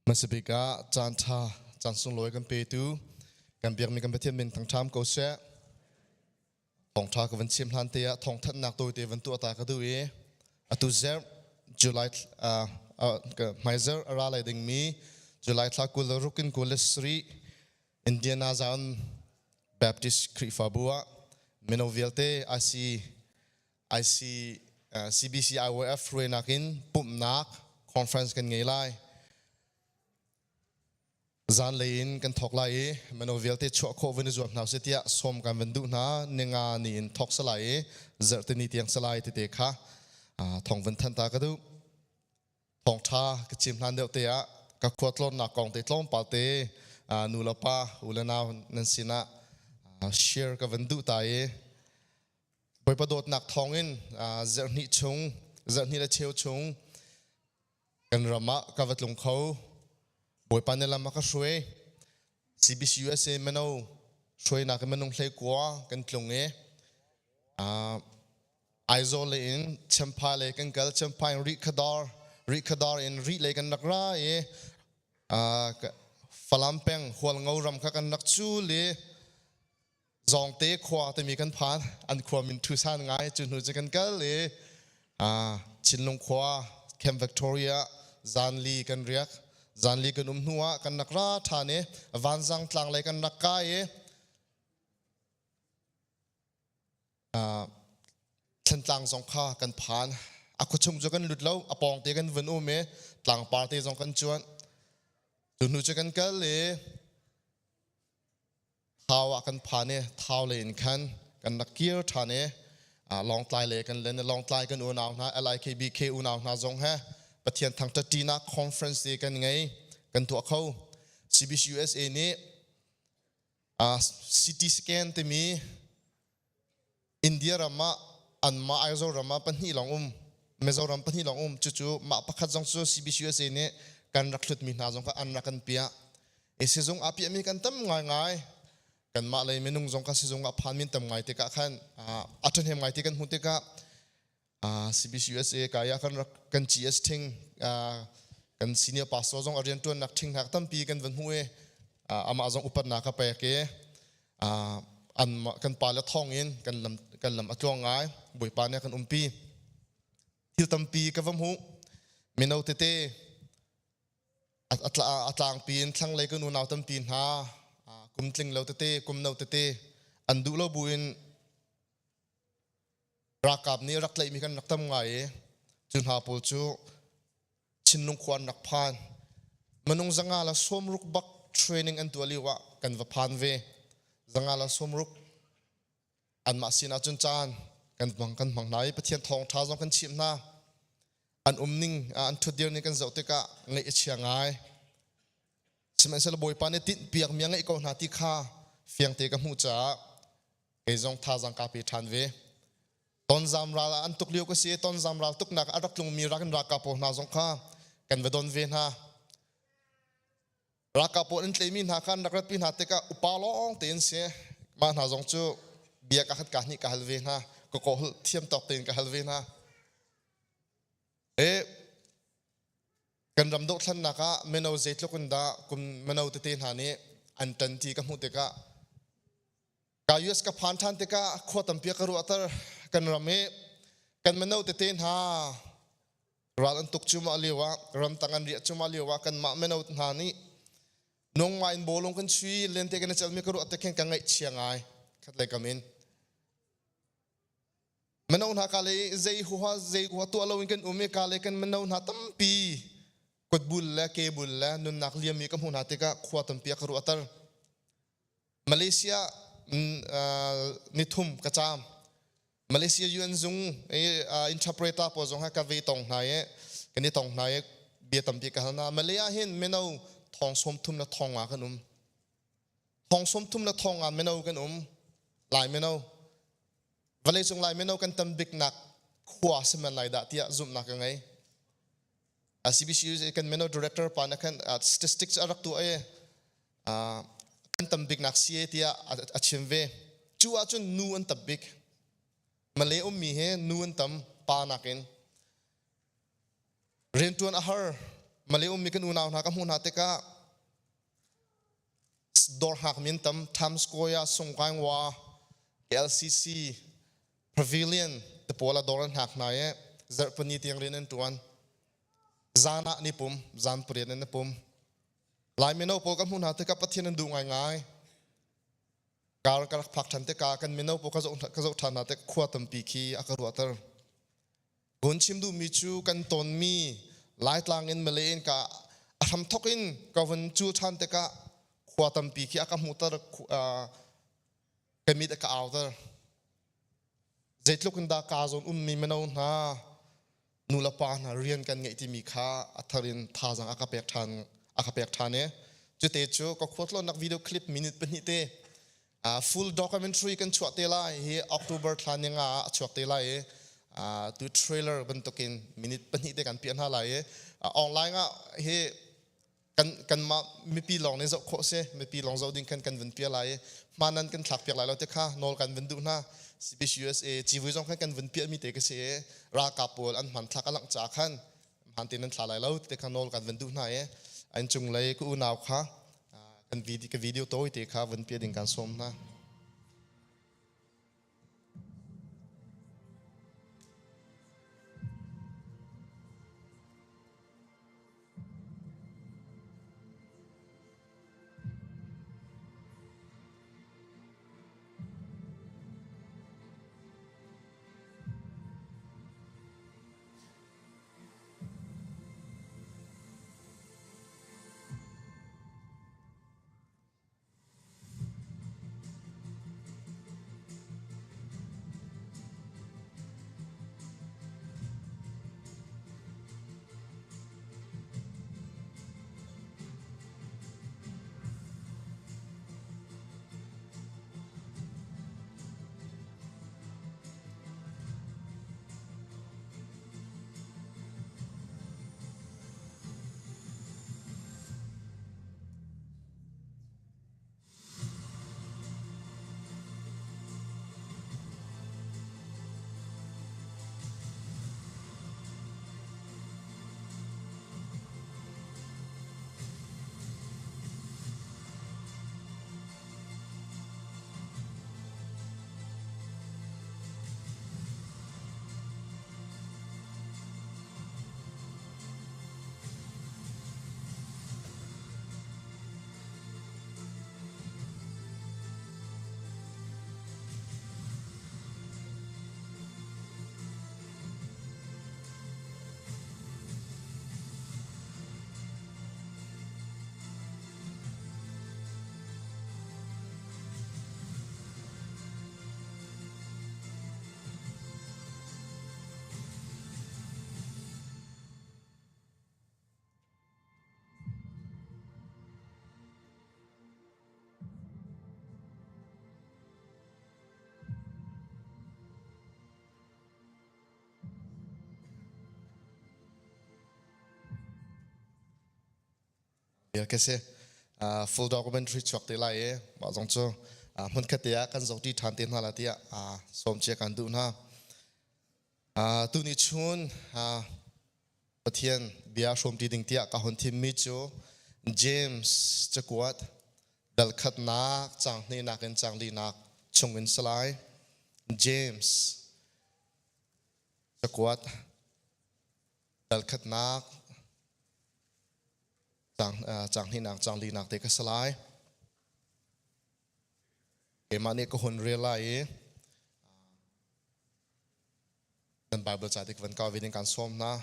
Hmasabik ah caan ṭha, caan sunglawi kan petu, kan biakmi kan Pathian min thangṭham ko seh. Thawngṭha ka van chim hlan te ah thawngthanhnak tawite van tuah ta ka duh i atu zarh July hmaizarh a ra lai dingmi July thla 26 in 27 Indiana Zion Baptist Khrihfabu ah mino vialte IC IC CBC IYF hruainak in pumhnak conference kan ngei lai. Zanlei in kan thawk lai i mino vialte chuah khawh van i zuam hna usih tiah sawm kan van duh hna. Ninga ni in thawk salai i zarhtini tiang salai tete kha thong van than ta ka duh. Thawngṭha ka chim hlan deuh te ah ka khua tlawnnak kong te tlawmpal te nu le pa u le nau nan sinah share ka van duh ta i Bawipa dawtnak thawngin zarhhnih chung zarhhnih le cheu chung kan ram ah ka va tlung kho. Bawipa nih lam a ka hruai. CBC USA mino hruainak in minung 19 kan tlung i Aizawl lei in Champhai lei kan kal. Champhai in Rihkhadar, Rihkhadar in Rih lei kan rak ra i Falam peng Hualngo ram kha kan rak cul i Zawngte khua timi kan phan. An khua min thu san ngai. Cu hnu cu kan kal i Chinlung khua Camp Victoria zanli kan riak. Zanli kan um hnu ah kan rak ra ṭhan i Vanzang tlang lei kan rak kai i Thlantlang zong kha kan phan. A khuachung cu kan lut lo, a pawngte kan vun um i tlangpar te zong kan cuan. Cu hnu cu kan kal i Thau ah kan phan i Thau lei in khan kan rak kir ṭhan i Lawngtlai lei kan len i Lawngtlai kan unau hna LIKBK unau hna zong he Pathian thangṭhatṭinak conference te kan ngei kan tuah kho. CBCUSA nih CT scan timi India ram ah anmah Aizawl ram ah pahnih lawng um Mizoram pahnih lawng um cucu mah pakhat zong cu CBCUSA nih kan rak hlutmi hna zong kha an rak kan piah i sizung ah piahmi kan tam ngaingai kanmah lei minung zong kha sizung ah phan min tam ngai tikah khan a ṭhahnem ngai ti kan hmuh tikah CBCUSA kaya kan rak kan GS thing kan senior pastor zong a rianṭuannak thing hna tampi kan van hmuh i amah zong upatnak ka pek i an kan pa le thong in kan lam kan lam a tluang ngai Bawipa nih a kan umpi thil tampi ka va hmuh mino tete a tlangpi in thlanglei kan unau tampi hna kum tling lo tete kum no tete an duh lo buin Ralkap nih rak tlaihmi kan rak tam ngai i cu hna pawl cu Chinlung khua an rak phan. Minung 160 bak training an tuah lio ah kan va phan ve. 160 anmah sin ahcun caan kan hmang kan hmang hna i Pathian thawngṭha zong kan chimh hna. An umning an ṭhutdir ning kan zoh tikah ngaih a chia ngai. Sihmanhsehlaw Bawipa nih tinhpiakmi a ngeih ko hna ti kha fiangte ka hmuh caah kei zong thazaang kaa pe ṭhan ve. Tonzam ral ah an tuk lio ka si i tonzam ral tuknak a rak tlungmi rak in ralkap pawl hna zong kha kan va don ve hna. Ralkap pawl an tleimi hna kha an rak ratpi hna tikah upa lawng tein si. Mah hna zong cu bia ka khat ka hnih ka hal ve hna. Ka kawl thiam tawk tein ka hal ve hna. E kan ram dohthlennak ah mino zeitluk in dah kum mino tete hna nih an ṭan ti ka hmuh tikah Ka US ka phan ṭhan tikah khua tampi ka ruahter. Kan ram i kan mino tete hna ral an tuk cuahmah lio ah ramtang an riah cuahmah lio ah kanmah mino hna nih nungma in bawlung kan chui lente kan i celmi ka ruah tik khin ka ngaihchia ngai khat lei kam in. Mino hna ka le zei huha zei huha tuah loin kan um i ka le kan mino hna tampi kutbul le kebul le nunnak liammi ka hmuh hna tikah khua tampi a ka ruahter. Malaysia nithum ka caam. Malaysia UN zung i interpreter pawl zong ha ka ve tong hna i kan i tong hna i bia tampi ka hal hna. Malay ah hin mino thong 30 le thong nga kan um. Thong 30 le thong nga mino kan um. Lai mino. Vawleicung Lai mino kan tam biknak khua si man lai dah tiah zumhnak ka ngei. CBCU kan mino director pa na khan statistics a rak tuah i kan tam biknak si tiah a chim ve. Cu ahcun nu an tam bik. Malay ummi hi nu an tam pa nakin. Riantuan a har. Malay ummi kan unau hna ka hmuh hna tikah dawr hngak min tam Times Square Sungkaingwa KLCC Pavilion te pawl ah dawr an hngak hna i zarhpini tiang rian an ṭuan. Zan ah ni pum, zan pariat in na pum. Lai mino pawl ka hmuh hna tikah Pathian an duh ngaingai. Kar ka rak phak ṭhan tikah kan mino pawl ka zoh ṭhan hna tik khua tampi khi a ka ruahter. Gun chim duhmi cu kan tonmi Laitlang in Malay in ka a hramthok in ka vun cul ṭhan tikah khua tampi khi a ka hmuhter ka mit a ka auter. Zeitluk in dah kaa zawn ummi mino hna nu le pa hna rian kan ngeih timi kha a thar in thazaang a ka pek ṭhan a ka pek ṭhan i cute cu ka khualtlawnnak video clip minute pahnih te full documentary kan chuah te lai hi October thla ni nga ah a chuak te lai i tu trailer bantukin minute pahnih te kan piah hna lai i online ah hi kan kanmah mipi lawng nih zoh khawh si mipi lawng zoh ding khan kan vun piah lai i hmaan nan kan thlak piak lai lo te kha nawl kan vun duh hna CBCUSA civui zong khan kan vun piah mi te ka si i ralkap pawl an hmanthlak a langh ca khan hmaan tein nan thla lai lo te kha nawl kan vun duh hna i an cunglei ka unau kha kan video ka video tawi te kha vun piah ding kan sawm hna. Ka si full documentary chuak te lai i mah zong cu hmunkhat te ah kan zohṭi ṭhan te hna la tiah sawm cia kan duh hna. Tuni chun Pathian bia hrawmṭi ding tiah ka hun thimmi cu James cakuat dal khatnak caang hnihnak in caang linak chung in si lai. James cakuat dal khatnak caang hnihnak caang linak te ka si lai. Keimah nih ka hun rel lai i Nan Bible ca tik van kau ve ding kan sawm hna.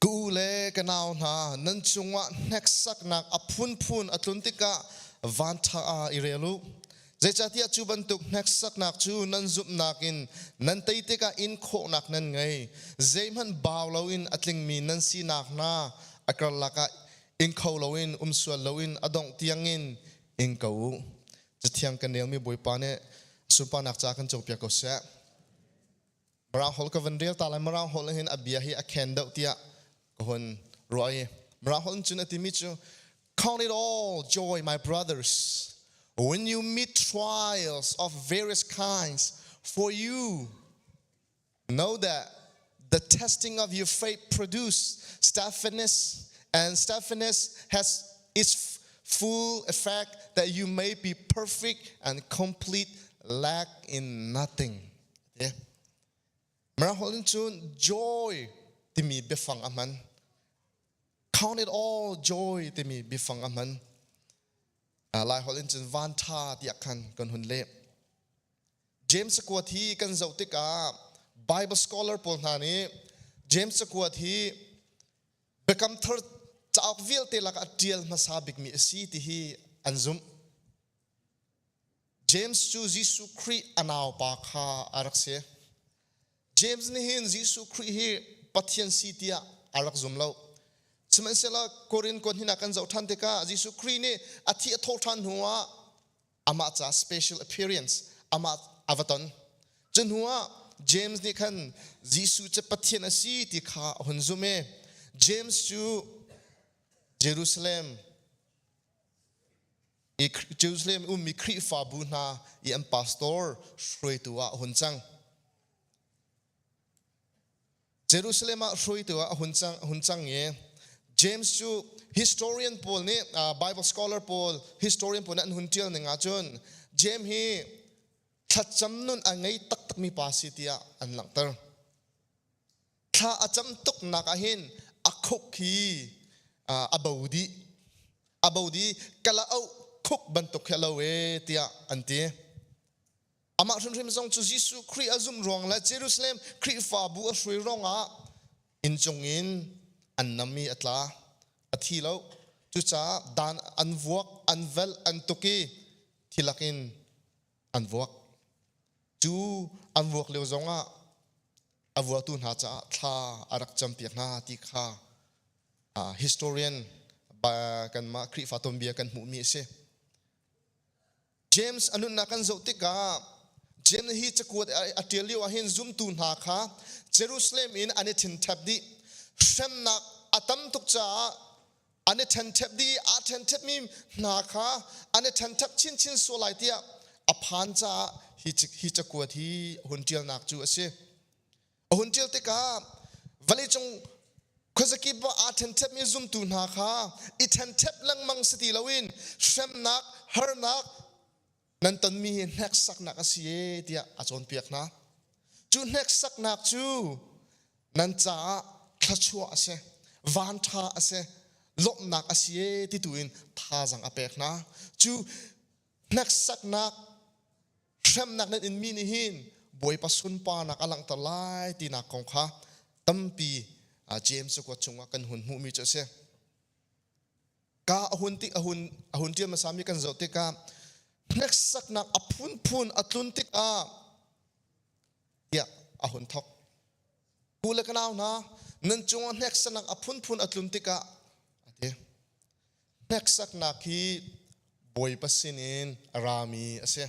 Ka u le ka nau hna, nan cungah hneksaknak a phunphun a tlun tikah vanṭha ah i rel u. Zeicahtiah cu bantuk hneksaknak cu nan zumhnak in nan tei tikah in khawhnak nan ngei. Zeihmanh bau loin a tlingmi nan sinak hna a karlak ah ing kho loin um sual loin a dongh tiangin ing ko u. Cathiang kan relmi Bawipa nih sunparnak ca kan cawpiak ko seh. Mirang holh ka van rel ta lai Mirang holh hin a bia hi a khen deuh tiah ka hun ruah i Mirang holh cun a timi cu Count it all joy my brothers when you meet trials of various kinds for you know that The testing of your faith produce steadfastness, and steadfastness has its full effect that you may be perfect and complete, lack in nothing. Yeah. Mirang holh in cun joy timi biafang a hman. Count it all joy timi biafang a hman. Lai holh in cun van ṭha tiah khan kan hun leh. James cakuat hi kan zoh tikah Bible scholar pawl hna nih James cakuat hi Biakam Thar cauk vialte lakah a ṭial hmasa bikmi a si ti hi an zumh. James cu Jesuh Khrih a naupa kha a rak si. James nih hin Jesuh Khrih hi Pathian si tiah a rak zum lo. Sihmanhsehlaw Korin kuat hnih kan zoh ṭhan tikah Jesuh Khrih nih a thi a thawh ṭhan hnuah amah ca special appearance amah a va ton. Cu hnuah James nih khan Jesuh cu Pathian a si ti kha a hun zumh i James cu Jerusalem i Jerusalem ummi Khrihfabu hna i an pastor hruaitu ah a hun cang. Jerusalem ah hruaitu ah a hun cang, hun cang i James cu historian pawl nih Bible scholar pawl historian pawl nih an hun ṭial ning ahcun James hi thlacam nun a ngei taktakmi pa si tiah an langhter. Thla a cam tuknak ah hin a khuk hi a bo dih. A bo dih kala auh khuk bantuk khi a lo e tiah an ti. Amah hrimhrim zong cu Jesuh Khrih a zumh ruang le Jerusalem Khrihfabu a hruai ruangah inncung in an nam i a tla. A thi lo. Cucaah dan an vuak, an velh, an tuk i thilak in an vuak. Cu an vuak lio zongah a vuatu hna caah thla a rak campiak hna ti kha historian kanmah Khrihfa tuanbia kan hmuhmi a si. James a nunnak kan zoh tikah James hi cakuat a ṭial lio ahhin zumtu hna kha Jerusalem in an i ṭhenṭhep dih. Hremnak a tam tuk caah an i ṭhenṭhep dih. Aa ṭhenṭhepmi hna kha an i ṭhenṭhep chinchin sual lai tiah a phan caah hi, hi cakuat hi a hun ṭialnak cu a si. A hun ṭial tikah vawleicung khuazakip ah aa ṭhenṭhepmi zumtu hna kha i ṭhenṭhep lengmang si ti loin hremnak, harnak nan tonmi hi hneksaknak a si e tiah a cawnpiak hna. Cu hneksaknak cu nan caah thluachuah a si, vanṭha a si, lawmhnak a si e ti tu in thazaang a pek hna. Cu hneksaknak hremnak nan inmi nih hin Bawipa sunparnak a langhter lai tinak kong kha tampi James cakuat chungah kan hun hmuhmi cu a si. Ka a hun tik a hun a hun ṭial hmasami kan zoh tikah hneksaknak a phunphun a tlun tikah tiah a hun thok. U le ka nau hna, nan cungah hneksaknak a phunphun a tlun tikah a ti. Hneksaknak hi Bawipa sinin a rami a si.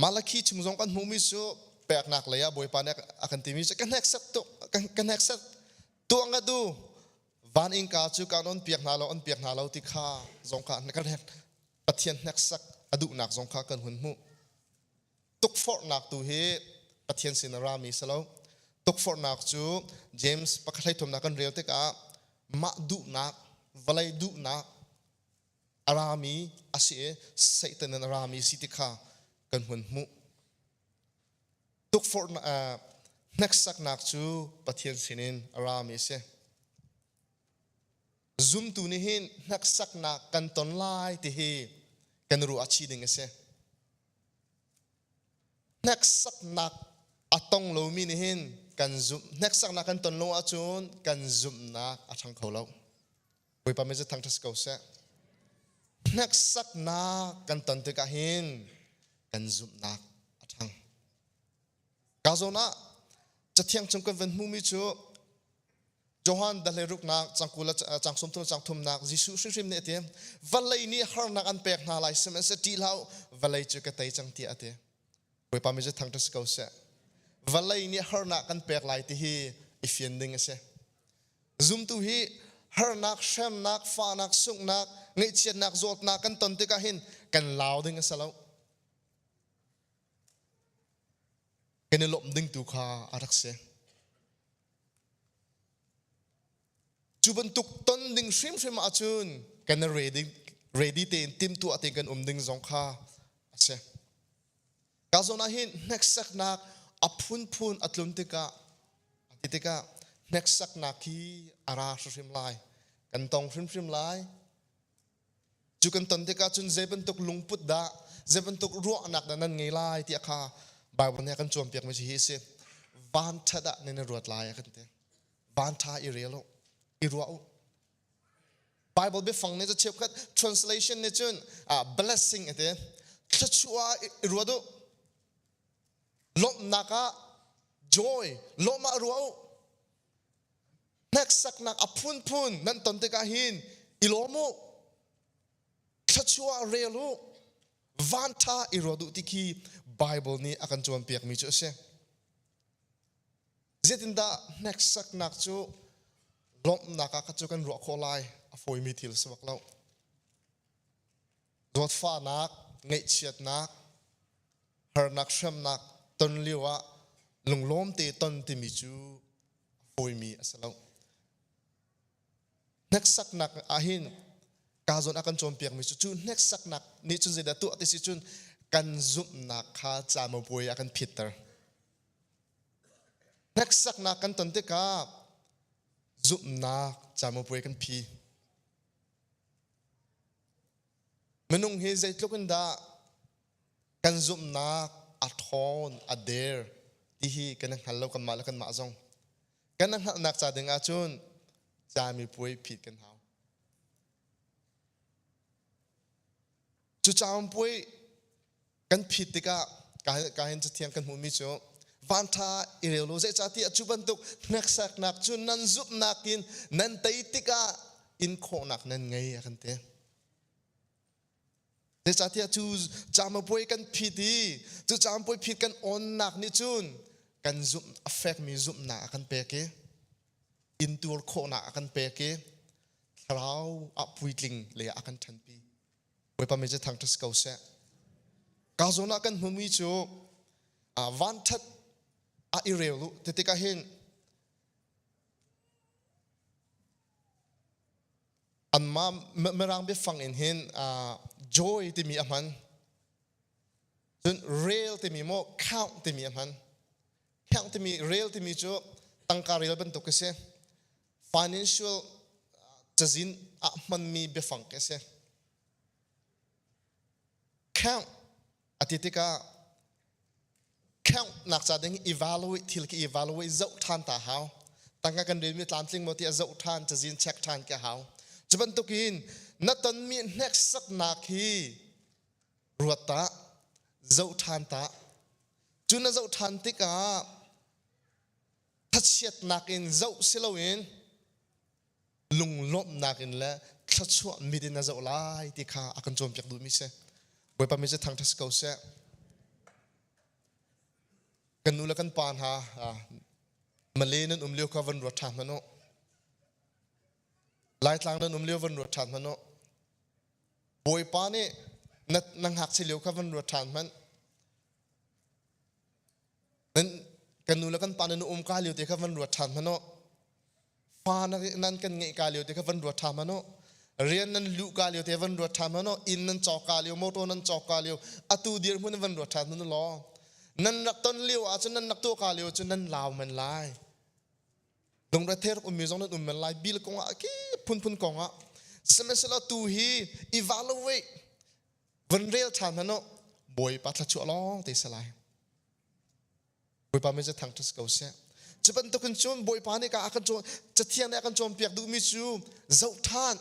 Malakhi chung zong kan hmuhmi cu peknak lei ah Bawipa nih a kan timi cu ka hneksak tuk ka hneksak tuah nga du van innka cu kan on piak hna lo on piak hna lo ti kha zong kha kan hnek Pathian hneksak a duhnak zong kha kan hun hmuh. Tukforhnak tu hi Pathian sin a rami si lo. Tukforhnak cu James pakhat hleithumnak kan rel tikah mah duhnak, vawlei duhnak a rami a si i Satan in a rami si ti kha kan hun hmuh. Tukforhnak hneksaknak cu Pathian sinin a rami a si. Zumtu nih hin hneksaknak kan ton lai ti hi kan ruah chih ding a si. Hneksaknak a tong lomi nih hin kan zumh hneksaknak kan ton lo ahcun kan zumhnak a ṭhang kho lo. Bawipa min cu thangṭhat si ko seh. Hneksaknak kan ton tikah hin kan zumhnak a ṭhang. Ka zawn ah Cathiang chung kan van hmuhmi cu Johan dahle ruknak cangkul cang sawmthum cang thumnak Jesuh hrimhrim nih a ti vawlei nih harnak an pek hna lai sihmanhsehlaw ṭih hlah u vawlei cu ka tei cang tiah a ti Bawipa mi cu thangṭhat si ko seh vawlei nih harnak kan pek lai ti hi i fian ding a si zumtu hi harnak hremnak fahnak sunghnak ngaihchiatnak zawtnak kan ton tikah hin kan lau ding a si lo. Kan i lawmh ding tu kha a rak si. Cu bantuk ton ding hrimhrim ahcun kan i ready, ready tein timhtuah tein kan um ding zong kha a si. Ka zawn ah hin hneksaknak a phunphun a tlun tikah a ti tikah hneksaknak hi a ra hrimhrim lai. Kan tong hrimhrim lai. Cu kan ton tikah cun zei bantuk lungput dah, zei bantuk ruahnak dah nan ngei lai tiah kha Bible nih a kan cawnpiakmi cu hi a si. Vanṭhat ah nan i ruat lai a kan ti. Vanṭha i rel u, i ruah u. Bible biafang nih cu cheukhat translation nih cun blessing a ti. Thluachuah i ruat u. Lawmhnak ah joy, lawmh ah ruah u. Hneksaknak a phunphun nan ton tikah hin i lawm u. Thluachuah rel u. Vanṭha i ruat u ti khi Bible nih a kan cawnpiakmi cu a si. Zeitindah hneksaknak cu lawmhnak ah kha cu kan ruah khawh lai? A fawimi thil a si bak lo. Zawtfahnak, ngaihchiatnak, harnak, hremnak ton lio ah lunglawm te ton timi cu a fawimi a si lo. Hneksaknak ahhin ka zawn a kan cawnpiakmi cu cu hneksaknak nih cun zeidah tuah ti si cun kan zumhnak kha camopuai a kan phitter. Hneksaknak kan ton tikah zumhnak camopuai kan phi. Minung hi zeitluk in dah kan zumhnak a ṭhawn, a der ti hi kan i hngal lo kanmah le kanmah zong. Kan i hngalhnak ca ding ahcun camipuai phit kan hau. Cu camipuai kan phit tikah ka hin cathiang kan hmuhmi cu vanṭha i rel u zeicahtiah cu bantuk hneksaknak cu nan zumhnak in nan tei tikah in khawhnak nan ngei a kan ti. Zeicahtiah cu camipuai kan phit i cu camipuai phit kan awnnak nih cun kan zumh a fekmi zumhnak a kan pek i intur khawhnak a kan pek i thlarau ah puitling le a kan ṭhanpi. Bawipa mi cu thangṭhat si ko seh. Ka zawn ah kan hmumi cu vanṭhat ah i rel u ti tikah hin anmah Mirang biafang in hin joy timi a hman. Cun rel timi maw count timi a hman. Count timi rel timi cu tangka rel bantuk a si. Financial cazin ah hmanmi biafang a si. Count a ti tikah count nak ca ding evaluate thil khi evaluate zoh ṭhan ta hau. Tangka kan relmi tlamtling maw tiah zoh ṭhan cazin check ṭhan ke hau. Cu bantukin na tonmi hneksaknak hi ruat ta, zoh ṭhan ta. Cu na zoh ṭhan tikah thachiatnak in zoh si loin lunglawmhnak in le thluachuah mit in a zoh lai ti kha a kan cawnpiak duhmi si. Bawipa mi cu thangṭhat si ko seh. Kan nu le kan pa hna Malay nan um lio kha van ruat ṭhan hmanh u. Laitlang nan um lio van ruat ṭhan hmanh u. Bawipa nih na, na ngakchia lio kha van ruat ṭhan hmanh. Nan kan nu le kan pa nan um ka lio te kha van ruat ṭhan hmanh u. Fa nan kan ngeih ka lio te kha van ruat ṭhan hmanh u. Rian nan luh ka lio te van ruat ṭhan hmanh u. Inn nan cawk ka lio, motor nan cawk ka lio, atu dirhmun van ruat ṭhan hmanh u law. Nan rak ton lio ahcun nan rak tuah ka lio cun nan lau men lai. Lungrethe rak ummi zong nan um men lai. Bil kong ah ki phunphun kong ah. Sihmanhsehlaw tu hi evaluate van rel ṭhan hmanh u. Bawipa thluachuah lawng te si lai. Bawipa min cu thangṭhat si ko seh. Cu bantukin cun Bawipa nih ka a kan cawn Cathiang nih a kan cawnpiak duhmi cu zoh ṭhan.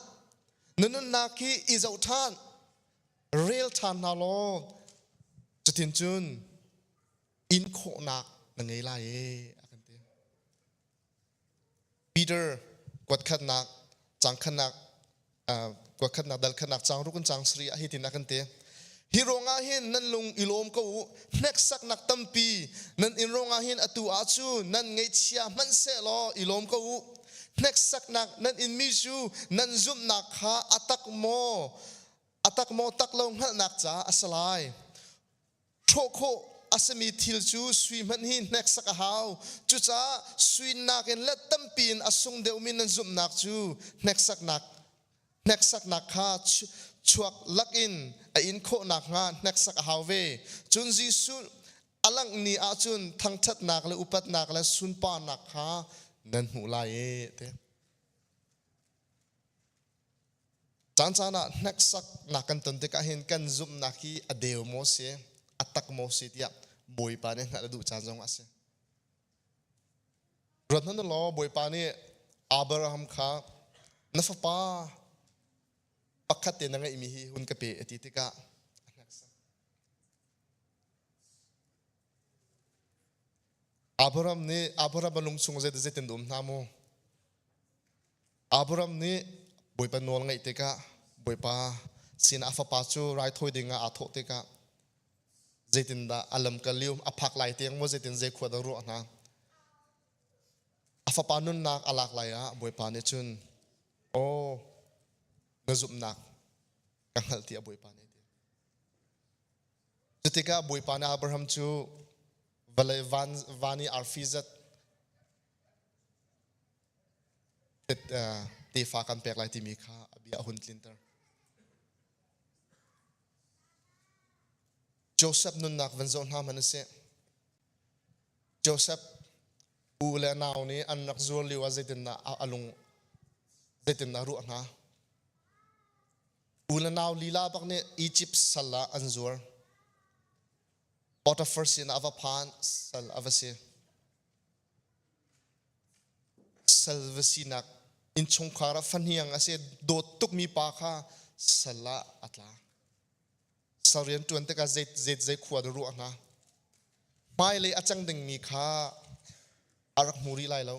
Na nunnak hi i zoh ṭhan. Rel ṭhan hna law cutin cun in khawhnak na ngei lai e a kan ti. Peter kuatkhatnak cangkhatnak kuatkhatnak dalkhatnak changruk in chang sarih ah hitin a kan ti. Hi ruangah hin nan lung i lawm ko u hneksaknak tampi nan in ruangah hin atu ah cu nan ngaihchia hmanhsehlaw i lawm ko u hneksaknak nan inmi cu nan zumhnak kha a tak maw a tak maw tak lo hngalhnak caah a si lai hrawh khawh a simi thil cu sui hmanh hi hneksak a hau. Cucaah sui nakin let tampi in a sung deuhmi nan zumhnak cu hneksaknak hneksaknak kha chuak lakin a in khawh nakhnga hneksak a hau ve. Cun Jesuh a langh ni ahcun thangṭhatnak le upatnak le sunparnak kha nan hmuh lai e ti. Caan caan ah hneksaknak kan ton tikah hin kan zumhnak hi a deu maw si, a tak maw si tiah Bawipa nih hngalh a duh caan zong a si. Ruat hmanh law Bawipa nih Abraham kha na fapa pakhat te na ngeihmi hi hun ka pe a ti tikah a hneksak. Abraham nih Abraham a lung chung zeitin um hna mu? Abraham nih Bawipa nawl ngaih tikah Bawipa sinah a fapa cu raithawi dingah aa thawh tikah zeitindah a lamkal lio a phak lai tiang maw zeitin zei khua dah ruah hna. A fapa nunnak a lak lai ah Bawipa nih cun aw na zumhnak ka hngalh tiah Bawipa nih a ti. Cutikah Bawipa nih Abraham cu vawlei van, van i arfi zat tefa kan pek lai timi kha a bia a hun tlinter. Joseph nunnak van zoh hna hmanh usih. Joseph u le nau nih an rak zuar lio ah zeitindah a lung zeitindah ruah hna. U le nau lila bak nih Egypt sal ah an zuar. Potiphar sin ah a va phan sal a va si. Sal va sinak innchungkhar ah fahniang a si dawt tukmi pa kha sal ah a tla. Sal rian ṭuan tikah zei zei zei khua dah ruah hna. Hmailei a cang dingmi kha a rak hmu rih lai lo.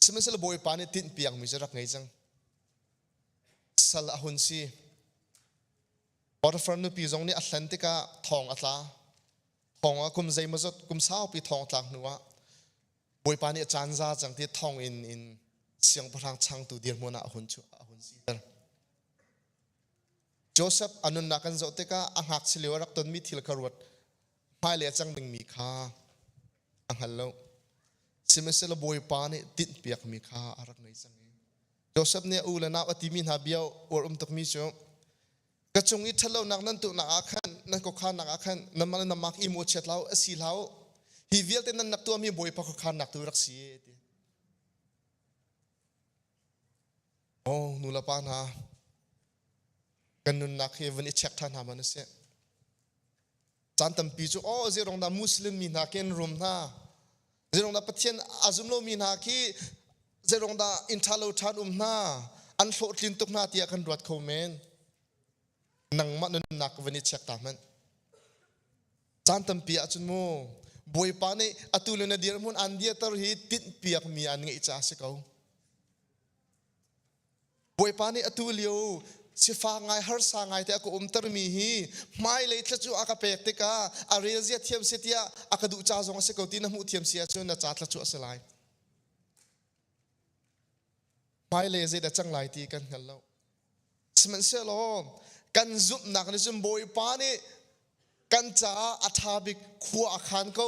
Sihmanhsehlaw Bawipa nih tinhpiakmi cu rak ngei cang. Sal a hun si. Potiphar nupi zong nih a hlen tikah thong a tla. Thong ah kum zeimawzat kum saupi thong tlak hnu ah Bawipa nih a caan za cang ti thong in in siangpahrang changtu dirhmun ah a hun a hun siter. Joseph a nunnak kan zoh tikah a ngakchia lio a rak tonmi thil kha ruat hmailei a cang dingmi kha a hngal lo. Sihmanhsehlaw Bawipa nih tinhpiakmi kha a rak ngei cang i Joseph nih a u le nau a timi hna bia uar um tukmi cu ka cung i ṭhatlonak nan tuhnak ah khan nan khuakhannak ah khan nanmah le nanmah i mawhchiat hlah u a si hlah u hi vialte nan rak tuahmi Bawipa khuakhannak tu rak si e ti. Oh nu le pa hna kan nunnak hi van i check ṭhan hna man usih. Caan tampi cu oh zeirong dah Muslim mi hna khi an rum hna zeirong dah Pathian a zum lomi hna khi zeirong dah inn ṭha lo ṭhan um hna an hlawhtlin tuk hna tiah kan ruat kho men. Nangmah nunnak van i check ta hmanh. Caan tampi ahcun mu Bawipa nih atu le na dirhmun an diater hi tinhpiakmi an ngeih caah a si ko. Bawipa nih atu lio sifak ngai harsa ngai te a ka umtermi hi hmailei thla cu a ka pek tikah a relzia thiam si tiah a ka duh ca zong a si ko ti na hmuh thiam si ahcun na ca thla cu a si lai. Hmailei zeidah cang lai ti kan hngal lo. Sihmanhsehlaw kan zumhnak nih cun Bawipa nih kan caah a ṭha bik khua a khan ko.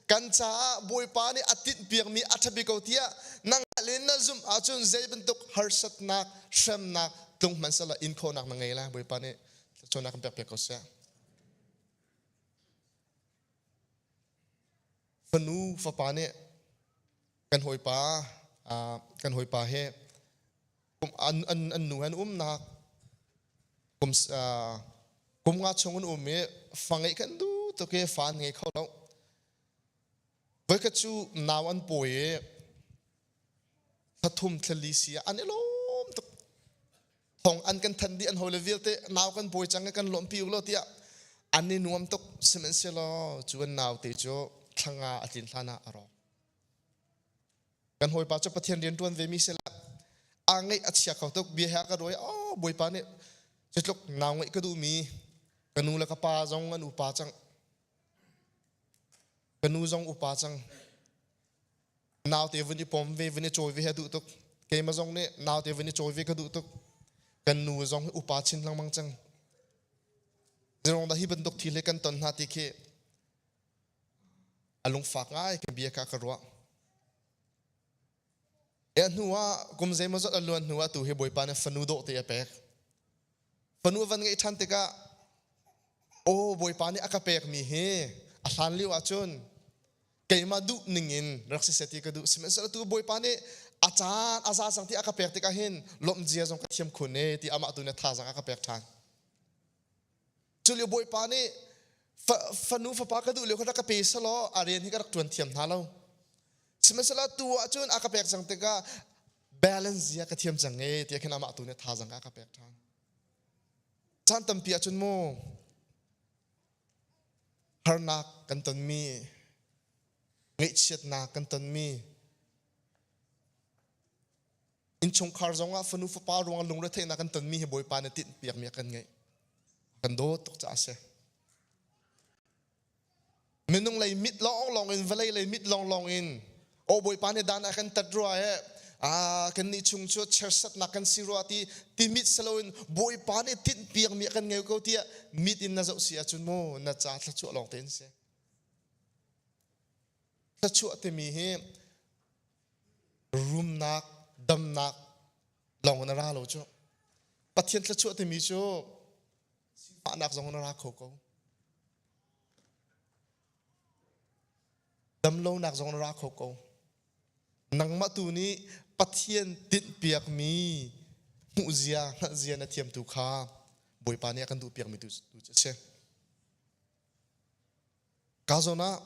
Kan caah Bawipa nih a tinhpiakmi a ṭha bik ko tiah nang in na zumh ahcun zei bantuk harsatnak, hremnak tlung hmanhsehlaw in khawhnak na ngei lai. Bawipa nih thluachuahnak kan pekpiak ko seh. Fanu fapa nih kan hawipa kan hawipa he an an an nu an umnak kum kum nga chung an um i fa ngeih kan duh tuk i fa an ngei kho lo voikhat cu nau an pawi i thla thum thla si ah an i lawm tuk thong an kan thanh dih an hawile vialte nau kan pawi cang i kan lawmhpi u law tiah an i nuam tuk sihmanhsehlaw cu an naute cu thla nga a tlin hlan ah a rawk Kan hawipa cu Pathian rian ṭuan vemi si la aa ngeih a chia kho tuk bia he a ka ruai oh Bawipa nih cutluk nau ngeih ka duhmi ka nu le ka pa zong an upa cang ka nu zong upa cang naute vun i pom ve vun i cawi ve he duh tuk keimah zong nih naute vun i cawi ve ka duh tuk kan nu zong hi upa chin lengmang cang zirong dah hi bantuk thil hi kan ton hna ti khi. A lungfak ngai ka bia kha ka ruah. E hnu ah kum zeimawzat a luan hnu ah tu hi Bawipa nih fanu dawh te a pek. Fanu van ngeih ṭhan tikah aw Bawipa nih a ka pekmi hi a hlan lio ahcun keimah duh ning in rak si seh ti ka duh. Sihmanhsehlaw tu Bawipa nih a caan a za cang ti a ka pek tikah hin lawmh zia zong ka thiam khun e ti amah tu nih thazaang a ka pek ṭhan. Cu lio Bawipa nih fanu fapa ka duh lio kha rak ka pe selaw a rian hi ka rak ṭuan thiam hna lo. Sihmanhsehlaw tu ahcun a ka pek cang tikah balance zia ka thiam cang e tiah khin amah tu nih thazaang a ka pek ṭhan. Caan tampi ahcun mu harnak kan tonmi, ngaihchiatnak kan tonmi, innchungkhar zongah fanu fapa ruangah lungretheihnak kan tonmi hi Bawipa nih tinhpiakmi a kan ngeih. Kan dawt tuk caah a si. Minung lei mit lawnglawng in vawlei lei mit lawnglawng in aw Bawipa nih dan a kan tat rua he kan nih chung cu chersatnak kan si rua ti ti mit saloin Bawipa nih tinhpiakmi a kan ngei ko tiah mit in na zoh si ahcun mu na ca thluachuah lawng tein si. Thluachuah timi hi rumnak, damnak lawng in a ra lo cu. Pathian thluachuah timi cu sifahnak zong in a ra kho ko. Damlonak zong in a ra kho ko. Nangmah tu nih Pathian tinhpiakmi hmuhzia, hngalhzia na thiam tu kha Bawipa nih a kan duhpiakmi tu cu a si. Ka zawn ah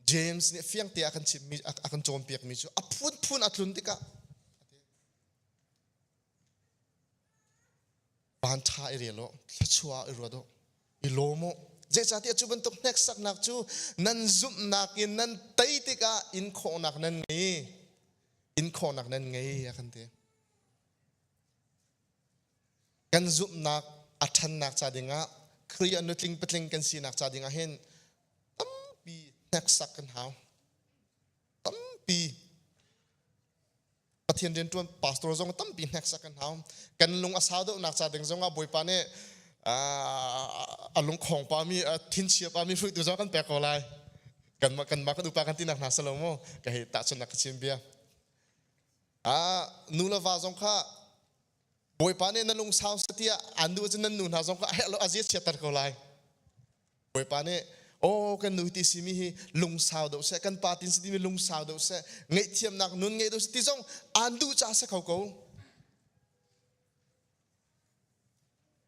James nih fiangte a kan chimmi a kan cawnpiakmi cu a phunphun a tlun tikah van ṭha i rel u, thluachuah i ruat u, i lawm u. Zeicahtiah cu bantuk hneksaknak cu nan zumhnak in nan tei tikah in khawhnak nan ngei, in khawhnak nan ngei a kan ti. Kan zumhnak a ṭhannak ca dingah Khrih a nutling patling kan sinak ca dingah hin tampi hneksak kan hau. Tampi Pathian rianṭuan pastor zong tampi hneksak kan hau. Kan lung a sau deuhnak ca ding zongah Bawipa nih a lungkhong pami a thinchia pami hruaitu zong kan pek ko lai. Kanmah kanmah kan upa kan tinak hna salo mu ka hei tahchunhnak ka chim bia. Nu le va zong kha Bawipa nih na lungsau seh tiah aan duh ahcun nan nu hna zong kha a herh lo a zia chiatter ko lai. Bawipa nih aw kan nu ti simi hi lungsau deuh seh kan pa tin si timi lungsau deuh seh ngaihthiamnak nun ngei deuh seh ti zong aan duh caah si kho ko.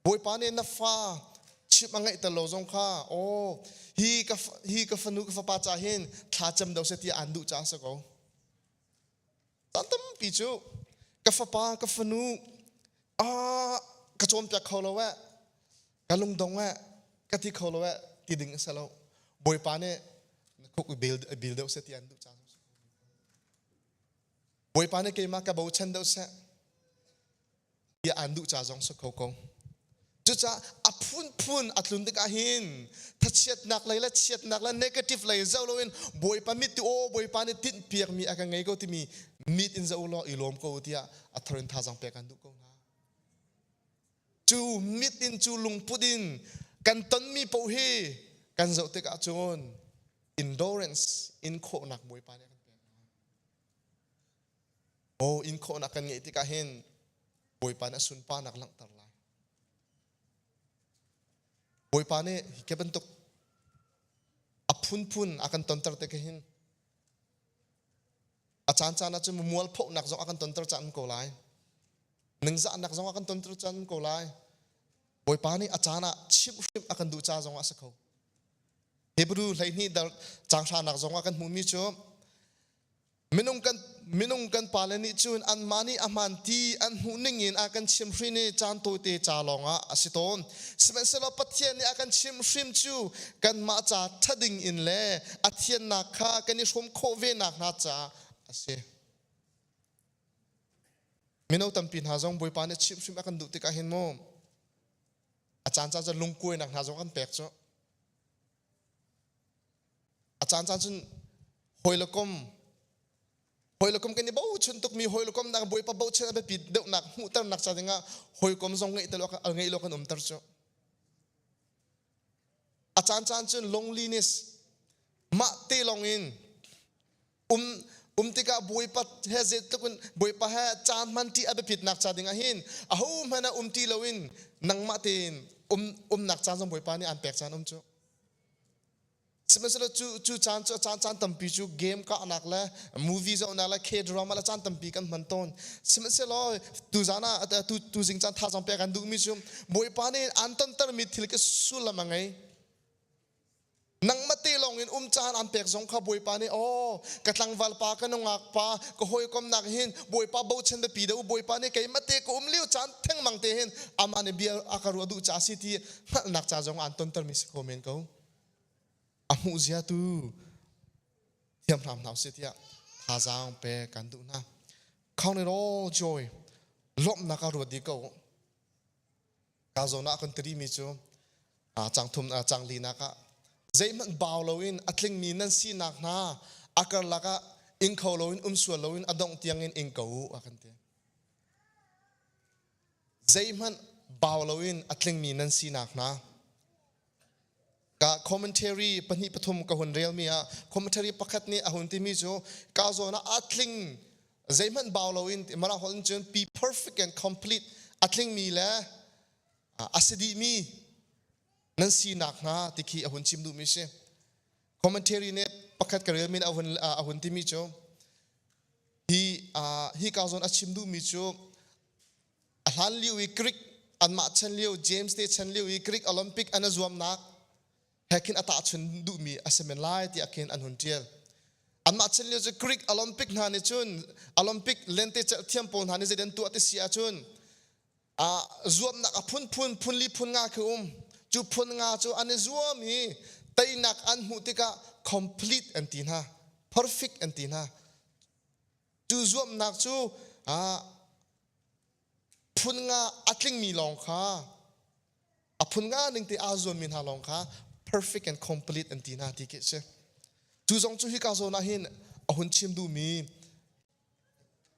Bawipa nih na fa chimh a ngeihter lo zong kha aw hi ka hi ka fanu ka fapa ca hin thla cam deuh seh tiah aan duh caah si ko. Caan tampi cu ka fapa ka fanu ah ka cawnpiak kho lo eh ka lungdong eh ka ti kho lo eh ti ding a si lo. Bawipa nih na khuk i bil, bil deuh seh ti an duh caah Bawipa nih keimah ka bochan deuh seh tiah aan duh ca zong si kho ko. Cucaah a phunphun a tlun tikah hin thachiatnak lei le chiatnak le negative lei zoh loin Bawipa mit ti aw Bawipa nih tinhpiakmi a ka ngei ko timi mit in zoh law i lawm ko tiah a thar in thazaang pek an duh ko hna. Cu mit in cu lungput in kan tonmi paoh hi kan zoh tikah cun endurance in khawhnak Bawipa nih a kan pek. Aw in khawhnak kan ngeih tikah hin Bawipa nih a sunparnak langhter lai. Bawipa nih hi ke bantuk a phunphun a kan tonter te hin a caan caan ah cun mualphonak zong a kan tonter caan ko lai. Ningzahnak zong a kan tonter caan ko lai. Bawipa nih a caan ah chimhhrimh a kan duh ca zong ah a si kho. Hebrew 12 dal caang hranak zong ah kan hmuhmi cu Minung kan, minung kan pale nih cun anmah nih a hmaan ti an hmuh ning in a kan chimhhrin i caan tawite ca lawngah a si tawn. Sihmanhsehlaw Pathian nih a kan chimhhrim cu kanmah ca ṭha ding in le a thiannak kha kan i hrawm khawh ve nakhnga caah a si. Mino tampi hna zong Bawipa nih chimhhrim a kan duh tikah hin mu a caan caan cu lungkuainak hna zong kan pek cu. A caan caan cun hawi le kom hawi le kom kan i bochan tukmi hawi le kom nak bawipa bochan a biapit deuhnak hmuhternak ca dingah hawikom zong ngeih lo ngeih lo kan umter cu. A caan caan cun loneliness. Mah te lawng in um um tikah Bawipa he zeitluk in Bawipa he caan hman ṭi a biapitnak ca ding ah hin aho hmanh ah um ti loin nangmah tein um umnak caan zong Bawipa nih aan pek caan um cu. Sihmanhsehlaw cu cu caan cu caan caan tampi cu game kahnak le movie zohnak le K-drama le caan tampi kan hman tawn. Sihmanhsehlaw tuzaan ah tu tuzing caan thazaang pek an duhmi cu Bawipa nih aan tontermi thil ka sullam a ngei. Nangmah te lawng in um caan aan pek zong kha Bawipa nih aw ka tlangval pa ka nungak pa ka hawikomnak hin Bawipa bochan biapi deuh Bawipa nih keimah te ka um lio caan thengmang te hin amah nih bia a ka ruah duh ca si ti hngalhnak ca zong aan tontermi si kho men ko. A hmuh zia tu thiam hram hna usih tiah thazaang pe kan duh hna. Count it all joy. Lawmhnak ah ruat dih ko. Ka zawn ah kan tiri mi cu cang thum cang linak ah zeihmanh bau loin a tlingmi nan sinak hna a karlak ah ing kho loin um sual loin a dongh tiangin ing ko u a kan ti. Zeihmanh bau loin a tlingmi nan sinak hna ka commentary pahnih pathum ka hun relmi ah commentary pakhat nih a hun timi cu ka zawn ah a tling zeihmanh bau loin mara holh in cun be perfect and complete a tlingmi le a si dihmi nan sinak hnga ti khi a hun chim duhmi si commentary nih pakhat ka relmi a hun a hun timi cu hi hi ka zawn a chim duhmi cu A hlan lio i Greek anmah chan lio James te chan lio i Greek Olympic an i zuamnak he khin a tahchun duhmi a si men lai tiah khin an hun ṭial. Anmah chan lio cu Greek Olympic hna nih cun Olympic lente celh thiam pawl hna nih zei an tuah ti si ahcun zuamnak a phunphun phunli phun nga khi um. Cu phun nga cu an i zuam i teinak an hmuh tikah complete an ti hna, perfect an ti hna. Cu zuamnak cu phun nga a tlingmi lawng kha a phun nga ning te aa zuammi hna lawng kha perfect and complete an ti hna ti khi a si. Cu zong cu hika zawn ah hin a hun chim duhmi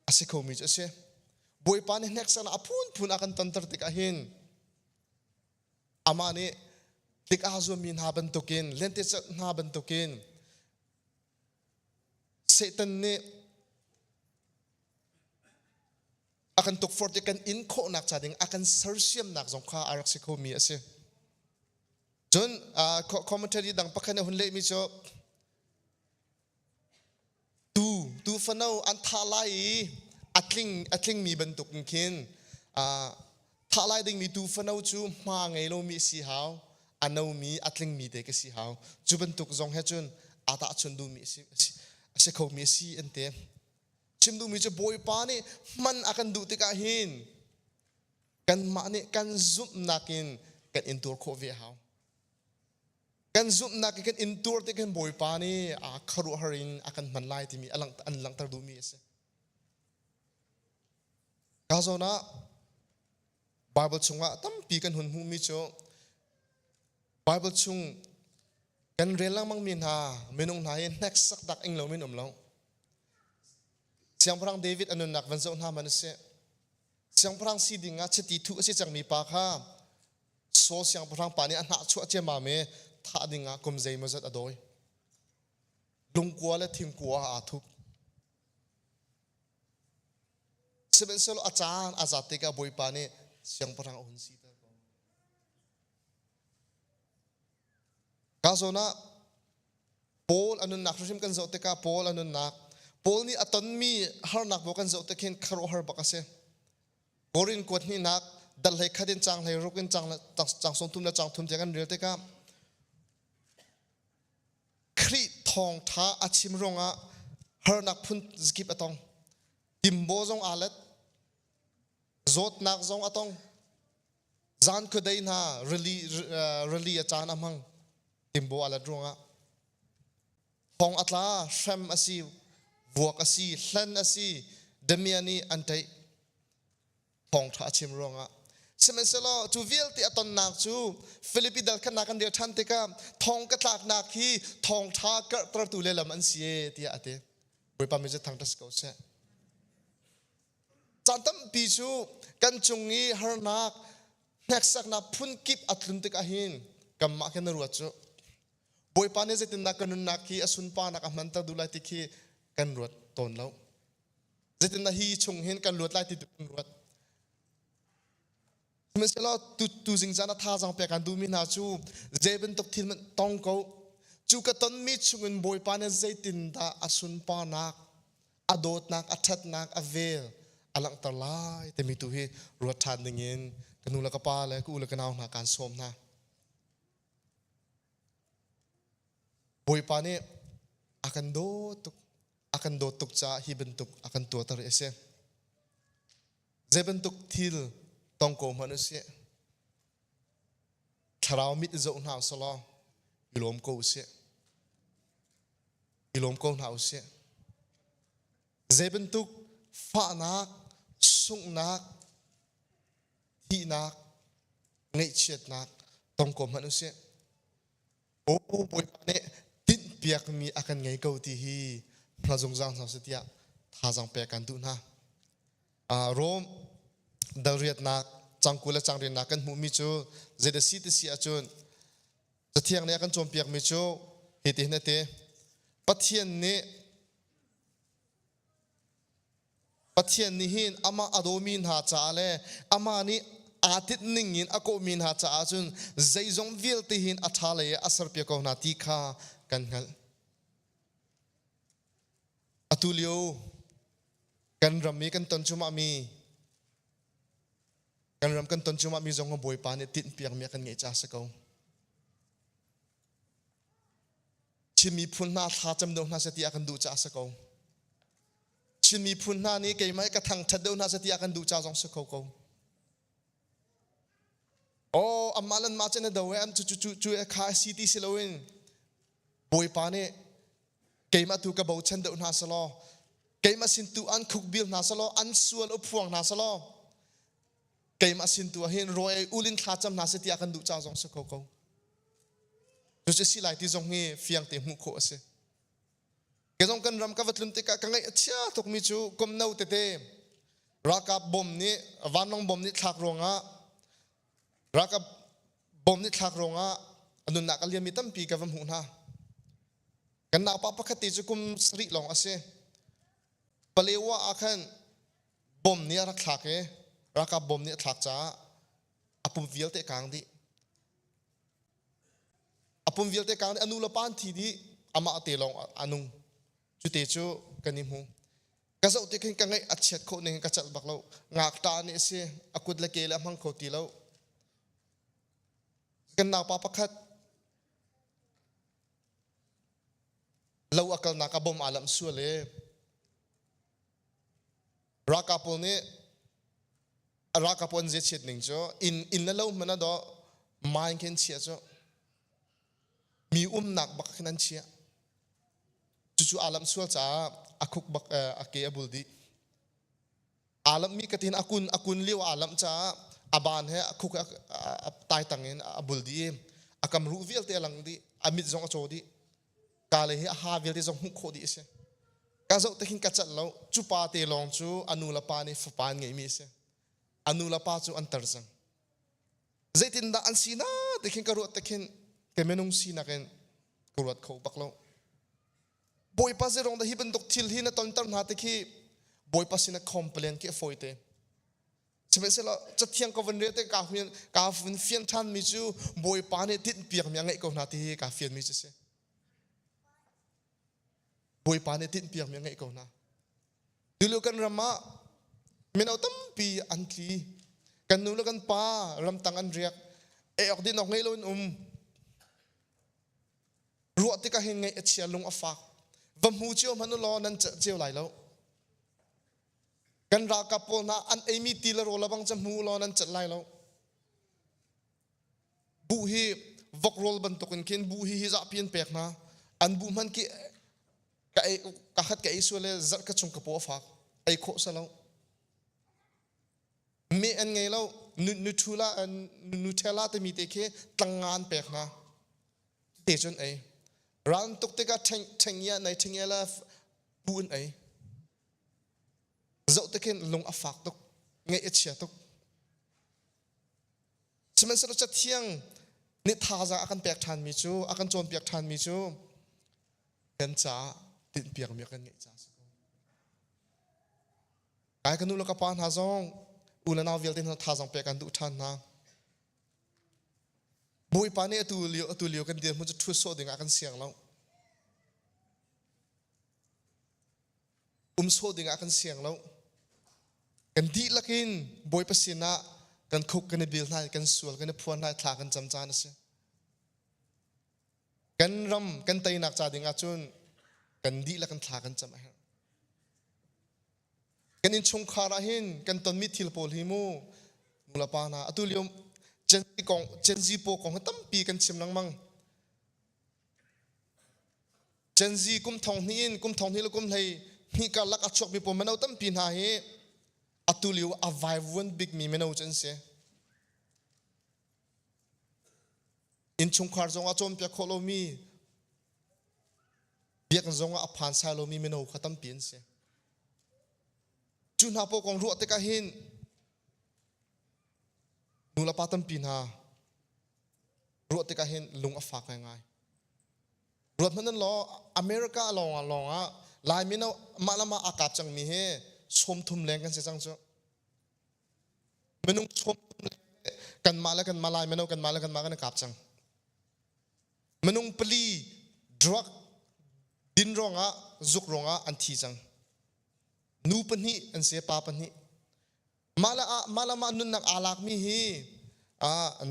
a si khomi cu a si. Bawipa nih hneksak a phunphun a kan tonter tikah hin amah nih tlik aa zuammi hna bantukin lentecelh hna bantukin Satan nih a kan tukforh i kan in khawhnak ca ding a kan sersiamnak zong kha a rak si khomi a si. Cun commentary dang pakhat nih hun lehmi cu tu tu fano an thah lai i a tling a tlingmi bantuk in khin thah lai dingmi tu fano cu hma ngei lomi si hau a nomi a tlingmi te ka si hau cu bantuk zong he cun aa tahchun duhmi a si a si khomi a si an ti chim duhmi cu bawipa nih hman a kan duh tikah hin kanmah nih kan zumhnak in kan intur khawh ve hau kan zumhnak in kan intur tik hin bawipa nih a khuaruahhar in a kan hman lai timi an langhter duhmi a si ka zawn ah Bible chungah tampi kan hun hmuhmi cu Bible chung kan rel lengmangmi hna minung hna hi hneksak dak ing lomi an um lo. Siangpahrang David a nunnak van zoh hna man a si. Siangpahrang si ding ah chiti thuh a si cangmi pa kha Saul siangpahrang pa nih a hnahchuah ciammam i thah ding ah kum zeimawzat a dawi. Lungkua le thingkua ah aa thup. Sihmanhsehlaw a caan a zat tikah Bawipa nih siangpahrang a hun siter ko. Ka zawn ah Paul a nunnak hrimhrim kan zoh tikah Paul a nunnak Paul nih a tonmi harnak pawl kan zoh tik hin khuaruahhar bak a si. Korin kuat hnihnak dal hlei khat in cang hlei ruk in cang cang sawm thum le cang thum tiang kan rel tikah Khrih thawngṭha a chim ruangah harnak phun zakip a tong. Timbo zong aa let. Zawtnak zong a tong. Zan khuadei hna rili, rili a caan a hmang. Timbo aa let ruangah. Thong a tla, hrem a si, vuak a si, hlen a si, damian nih an ṭaih. Thawngṭha a chim ruangah. Sihmanhsehlaw cu vialte a tonnak cu Filipi dal khatnak kan rel ṭhan tikah thong ka tlaknak hi thawngṭha karhtertu lehlam an si e tiah a ti. Bawipa min cu thangṭhat si ko seh. Caan tampi cu kan cung i harnak, hneksaknak phunkip a tlun tikah hin kanmah khin na ruat cu. Bawipa nih zeitindah ka nunnak hi a sunparnak a hmanter duh lai ti khi kan ruat tawn lo. Zeitindah hi chung hin kan luat lai ti tu kan ruat. Sihmanhsehlaw tu tuzing caan ah thazaang pek aan duhmi hna cu zei bantuk thil hmanh tong ko cu ka tonmi chungin Bawipa nih zeitindah a sunparnak a dawtnak a ṭhatnak a vel a langhter lai timi tu hi ruat ṭhan dingin ka nu le ka pa le ka u le ka nau hna kaan sawm hna. Bawipa nih a kan dawt tuk a kan dawt tuk caah hi bantuk a kan tuahter hi a si. Zei bantuk thil tong ko hmanh usih thlarau mit zoh hna usih i lawm ko usih. I lawm ko hna usih. Zei bantuk fahnak, sunghnak, thihnak, ngaihchiatnak tong ko hmanh usih. Aw Bawipa nih tinhpiakmi a kan ngei ko ti hi hngal zungzal hna usih tiah thazaang pek kan duh hna. Rom dalriatnak cangku le cangriatnak kan hmuhmi cu zeidah si ti si ahcun Cathiang nih a kan cawnpiakmi cu hitihin a ti. Pathian nih Pathian nih hin amah a dawmi hna caah le amah nih aa tinh ning in a kawhmi hna caah cun zeizong vialte hin a ṭha lei ah a serpiak ko hna ti kha kan hngalh. Atu lio kan ram i kan ton cuahmahmi kan ram kan ton cuahmahmi zong Bawipa nih tinhpiakmi a kan ngeih caah a si ko. Chin miphun hna thla cam deuh hna seh ti a kan duh caah a si ko. Chin miphun hna nih keimah hi ka thangṭhat deuh hna seh ti a kan duh ca zong si kho ko. Oh, amah lan mah cun a do e an cu cu cu cu e kha si ti si loin Bawipa nih keimah tu ka bochan deuh hna selaw keimah sin tu an khukbil hna selaw an sual u phuang hna selaw keimah sin tu ah hin rawi ei ulin thla cam hna seh ti a kan duh ca zong si kho ko. Cucu si lai ti zong hi fiang te hmuh khawh a si. Ke zong kan ram ka va tlun tikah ka ngaih a chia tukmi cu kum no tete ralkap bom nih vanlawng bom nih thlak ruangah ralkap bom nih thlak ruangah a nunnak a liammi tampi ka va hmuh hna. Kan naupa pakhat te cu kum sarih lawng a si. Palewa ah khan bom nih a rak thlak i ralkap bom nih a thlak caah a pum vialte kaang dih. A pum vialte kaang dih, a nu le pa an thi dih, amah te lawng a nung. Cu te cu kan i hmu. Ka zoh tik hin ka ngaih a chiat khawh ning ka celh bak lo. Ngakṭah nih a si, a kut le ke le a hmang kho ti lo. Kan naupa pakhat lo a kalnak ah bom aa lamh sual i Ralkap pawl nih ralkap pawl an ziachiat ning cu inn inn le lo hmanh ah dawh mine khi an chiah cu mi umnak bak khin an chiah. Cucu aa lamh sual caah a khuk bak a ke a bul dih. Aa lamhmi ka tin a kun a kun lio aa lamh caah a ban he a khuk a taitang in a bul dih i a kam ruh vialte a lang dih a mit zong a caw dih. Ka le hi a ha vialte zong hmuh khawh dih a si. Ka zoh te khin ka celh lo. Cu pa te lawng cu a nu le pa nih fapa an ngeihmi a si. A nu le pa cu an tar cang. Zeitindah an si na ti khin ka ruat te khin ka minung sinak in ka ruat kho bak lo. Bawipa zeirong dah hi bantuk thil hi na tonter hna ti khi Bawipa sin ah complain khi a fawi te. Sihmanhsehlaw cathiang ka van rel te ka hun ka vun fian ṭhanmi cu Bawipa nih tinhpiakmi a ngeih ko hna ti hi kaa fianmi cu a si. Bawipa nih tinhpiakmi a ngeih ko hna. Tulio kan ram ah mino tampi an tli. Kan nu le kan pa ramtang an riak. Ei awk din awk ngei loin um. Ruah tikah hin ngaih a chia lung a fak. Va hmu cio hmanh u law nan celh cio lai lo. Kan ralkap pawl hna an eimi ti le rawl bang cu hmu law nan celh lai lo. Buh hi vok rawl bantukin khin buh hi hi zahpi an pek hna. An buh hmanh khi ka ei ka khat ka ei sual le zarh ka chung ka paw a fak. Ei khawh sa lo. Meh an ngei lo. Nuthula Nutella timi te khi tlang nga an pek hna. Te cun ei. Ral tuk tikah ṭheng ṭhengia nei ṭhengia la pu in ei. Zoh tikin lung a fak tuk, ngaih a chia tuk. Sihmanhsehlaw Cathiang. Nih thazaang a kan pek ṭhanmi cu, a kan cawnpiak ṭhanmi cu kan caah tinhpiakmi a kan ngeih caah a si ko. Ai ka nu le ka pa hna zong u le nau vialte hna thazaang pek an duh ṭhan hna. Bawipa nih atu lio kan dirhmun cu ṭhut sawh ding ah kan siang lo. Um sawh ding ah kan siang lo. Kan dihlak in Bawipa sinah kan khuk kan i bil hna, kan sual kan i phuan hna, thla kan cam caan a si. Kan ram kan teinak ca ding ahcun kan dihlak in thla kan cam a herh. Kan innchungkhar ah hin kan tonmi thil pawl hi mu nulepa hna atu lio Gen Z kong Gen Z pawl kong hi tampi kan chim lengmang. Gen Z kum thong hnih in kum thong hnih le kum hlei hnih karlak a chuakmi pawl mino tampi hna hi atu lio a vaivuan bikmi mino cu an si. Innchungkhar zong ah cawnpiak khawh lomi biakinn zong ah a phan sai lomi mino kha tampi an si. Cu hna pawl kong ruah tikah hin nulepa tampi hna ruah tikah hin lung a fak ngaingai. Ruat hmanh in law America lawng ah lawng ah Lai mino mah le mah aa kap cangmi hi 30 leng kan si cang cu. Minung 30 leng kanmah le kanmah Lai mino kanmah le kanmah kan i kap cang. Minung pali drug din ruangah zuk ruangah an thi cang. Nu pahnih an si pa pahnih. Mah le ah mah le mah nunnak aa lakmi hi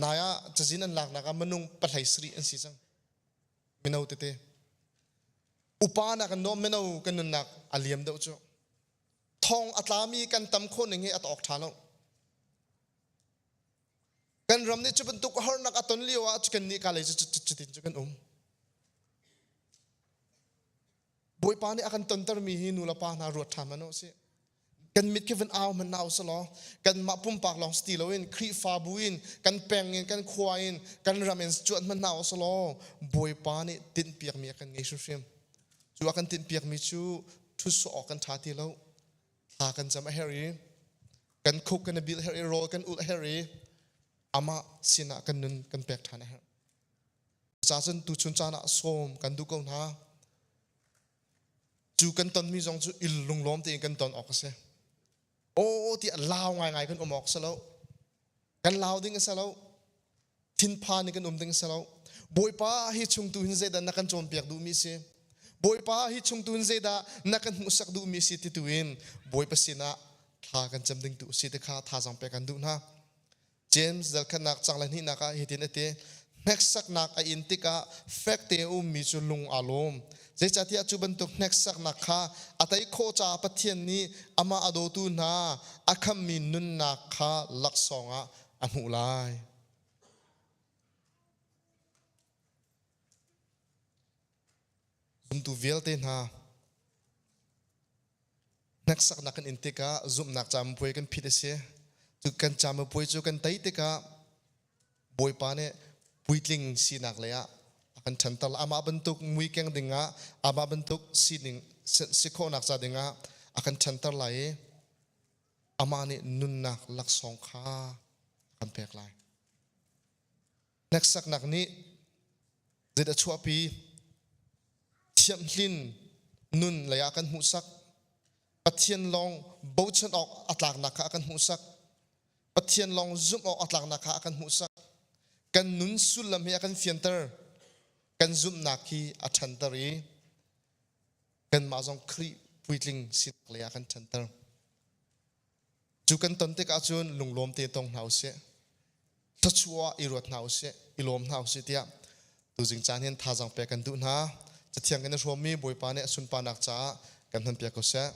nai ah cazin an laknak ah minung pahlei sarih an si cang. Mino tete. Upa nak in mino kan nunnak a liam deuh cu. Thong a tlami kan tam khawh ning hi a awk ṭha lo. Kan ram nih cu bantuk harnak a ton lio ah kan nih ka lei cu cutin cu kan um. Bawipa nih a kan tontermi hi nu le pa hna ruat ṭhan hmanh u sih. Kan mit khi van au hmanh hna usih law kanmah pumpak lawng si ti loin Khrihfabu in kan peng in kan khua in kan ram in cuanh hmanh hna usih law Bawipa nih tinhpiakmi a kan ngei hrimhrim. Cu a kan tinhpiakmi cu ṭhut sawh awk kan ṭha ti lo. Thla kan cam a herh i kan khuk kan i bil a herh i rawl kan ulh a herh i amah sinah kan nun kan pek ṭhan a herh. Cucaah tuchun caan ah sawm kan duh ko hna. Cu kan tonmi zong cu il lunglawm tein kan ton awk a si. Aw tiah lau ngaingai kan um awk si lo. Kan lau ding a si lo. Thinphan in kan um ding a si lo. Bawipa hi chungtu hin zeidah na kan cawnpiak duhmi si? Bawipa hi chungtu hin zeidah na kan hmuhsak duhmi si ti tu in Bawipa sinah thla kan cam ding tu si ti kha thazaang pek kan duh hna. James dalkhatnak cang le hnihnak ah hitin a ti hneksaknak a in tikah fek te a ummi cu lung aa lawm zeicahtiah cu bantuk hneksaknak kha a tei khawh caah Pathian nih amah a dawtu hna a khammi nunnak kha laksawng ah a hmuh lai. Zumtu vialte hna Hneksaknak kan in tikah zumhnak camupuai kan phit a si. Cu kan camupuai cu kan tei tikah Bawipa nih puitling sinak lei ah a kan ṭhanter. Amah bantuk mui keng dingah, amah bantuk sining si khawhnak ca dingah a kan ṭhanter lai i amah nih nunnak laksawng kha a kan pek lai. Hneksaknak nih zeidah a chuahpi? Thianghlim nun lei ah kan hmuhsak. Pathian lawng bochan awk a tlaknak kha a kan hmuhsak. Pathian lawng zumh awk a tlaknak kha a kan hmuhsak. Kan nun sullam hi a kan fianter. Kan zumhnak hi a ṭhanter i kanmah zong Khrih puitling sinak lei ah a kan ṭhanter. Cu kan ton tikah cun lunglawm te tong hna usih. Thluachuah i ruat hna usih, i lawm hna usih tiah tuzing caan hin thazaang pek kan duh hna. Cathiang kan i hrawmmi Bawipa nih a sunparnak caah kan hmanpiak ko seh.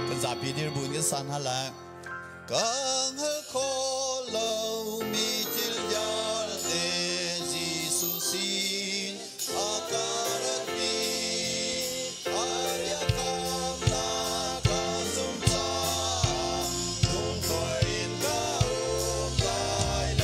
Kan zapi dirbu in kan sa hna lai. Ka hngal kho lomi thil vialte Jesuh sin a ka ratpi. A biakamnak ka zumh caah lungthawi in ka um lai lo.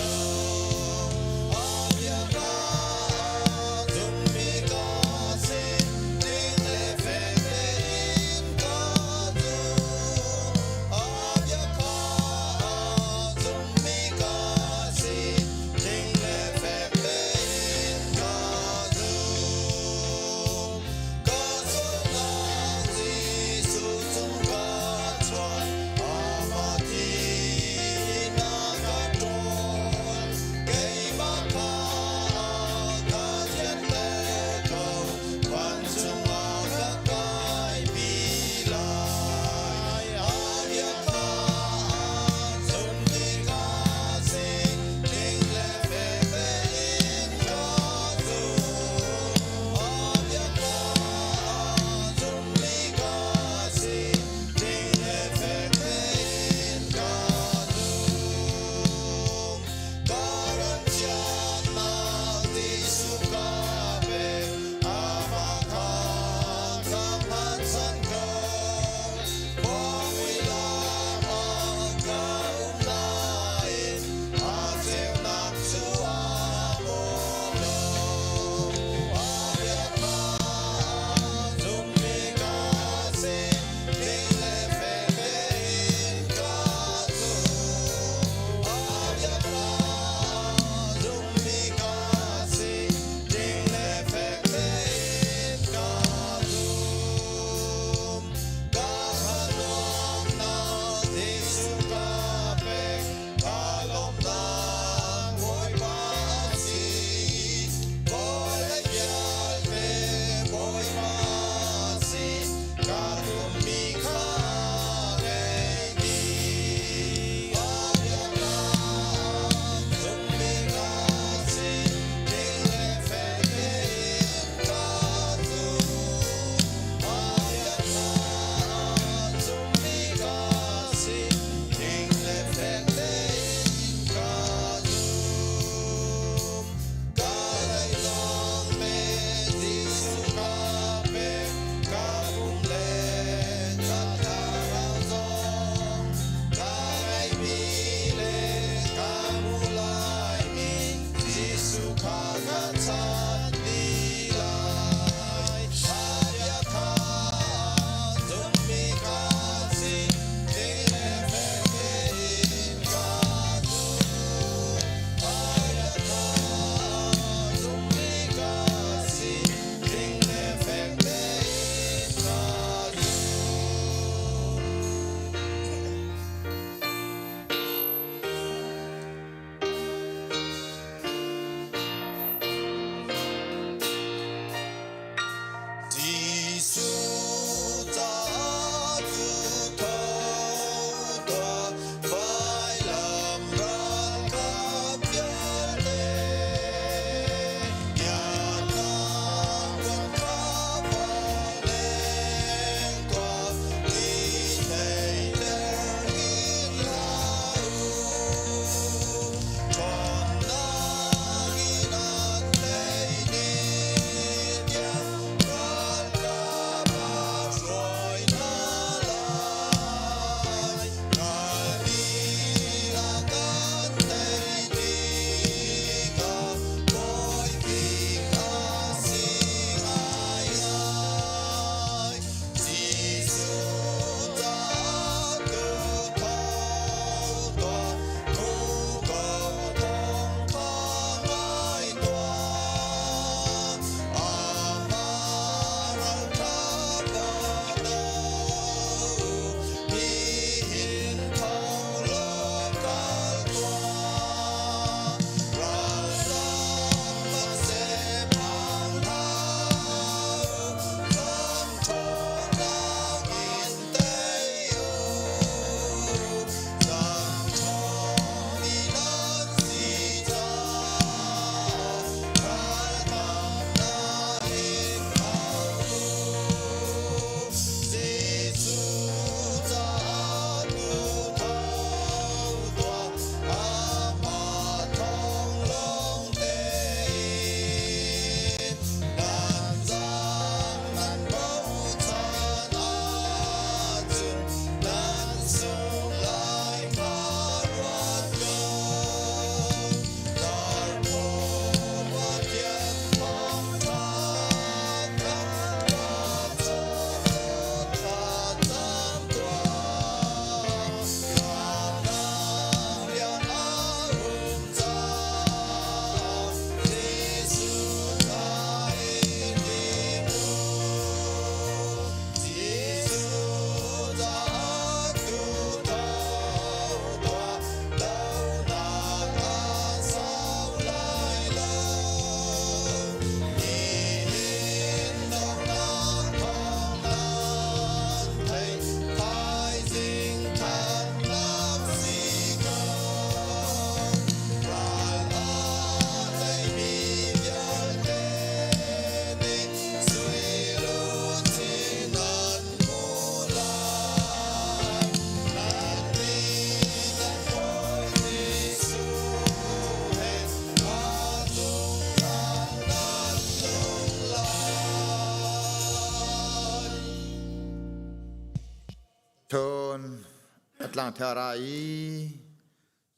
a tlang thea ra i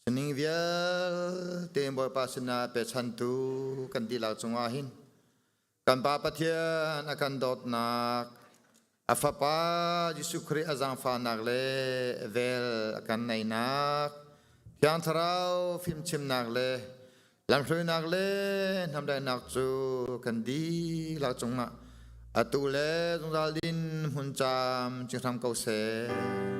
sining vialte Bawipa sinah pechantu kan dihlak cungah hin kan Pa Pathian a kan dawtnak, a Fapa Jesuh Khrih a zaangfahnak le vel a kan neihnak, Thiang Thlarau fimchimnak le Lamhruainak le hnamdaihnak cu kan dihlak cungah atu le zungzal din hmun caam cing hram ko seh.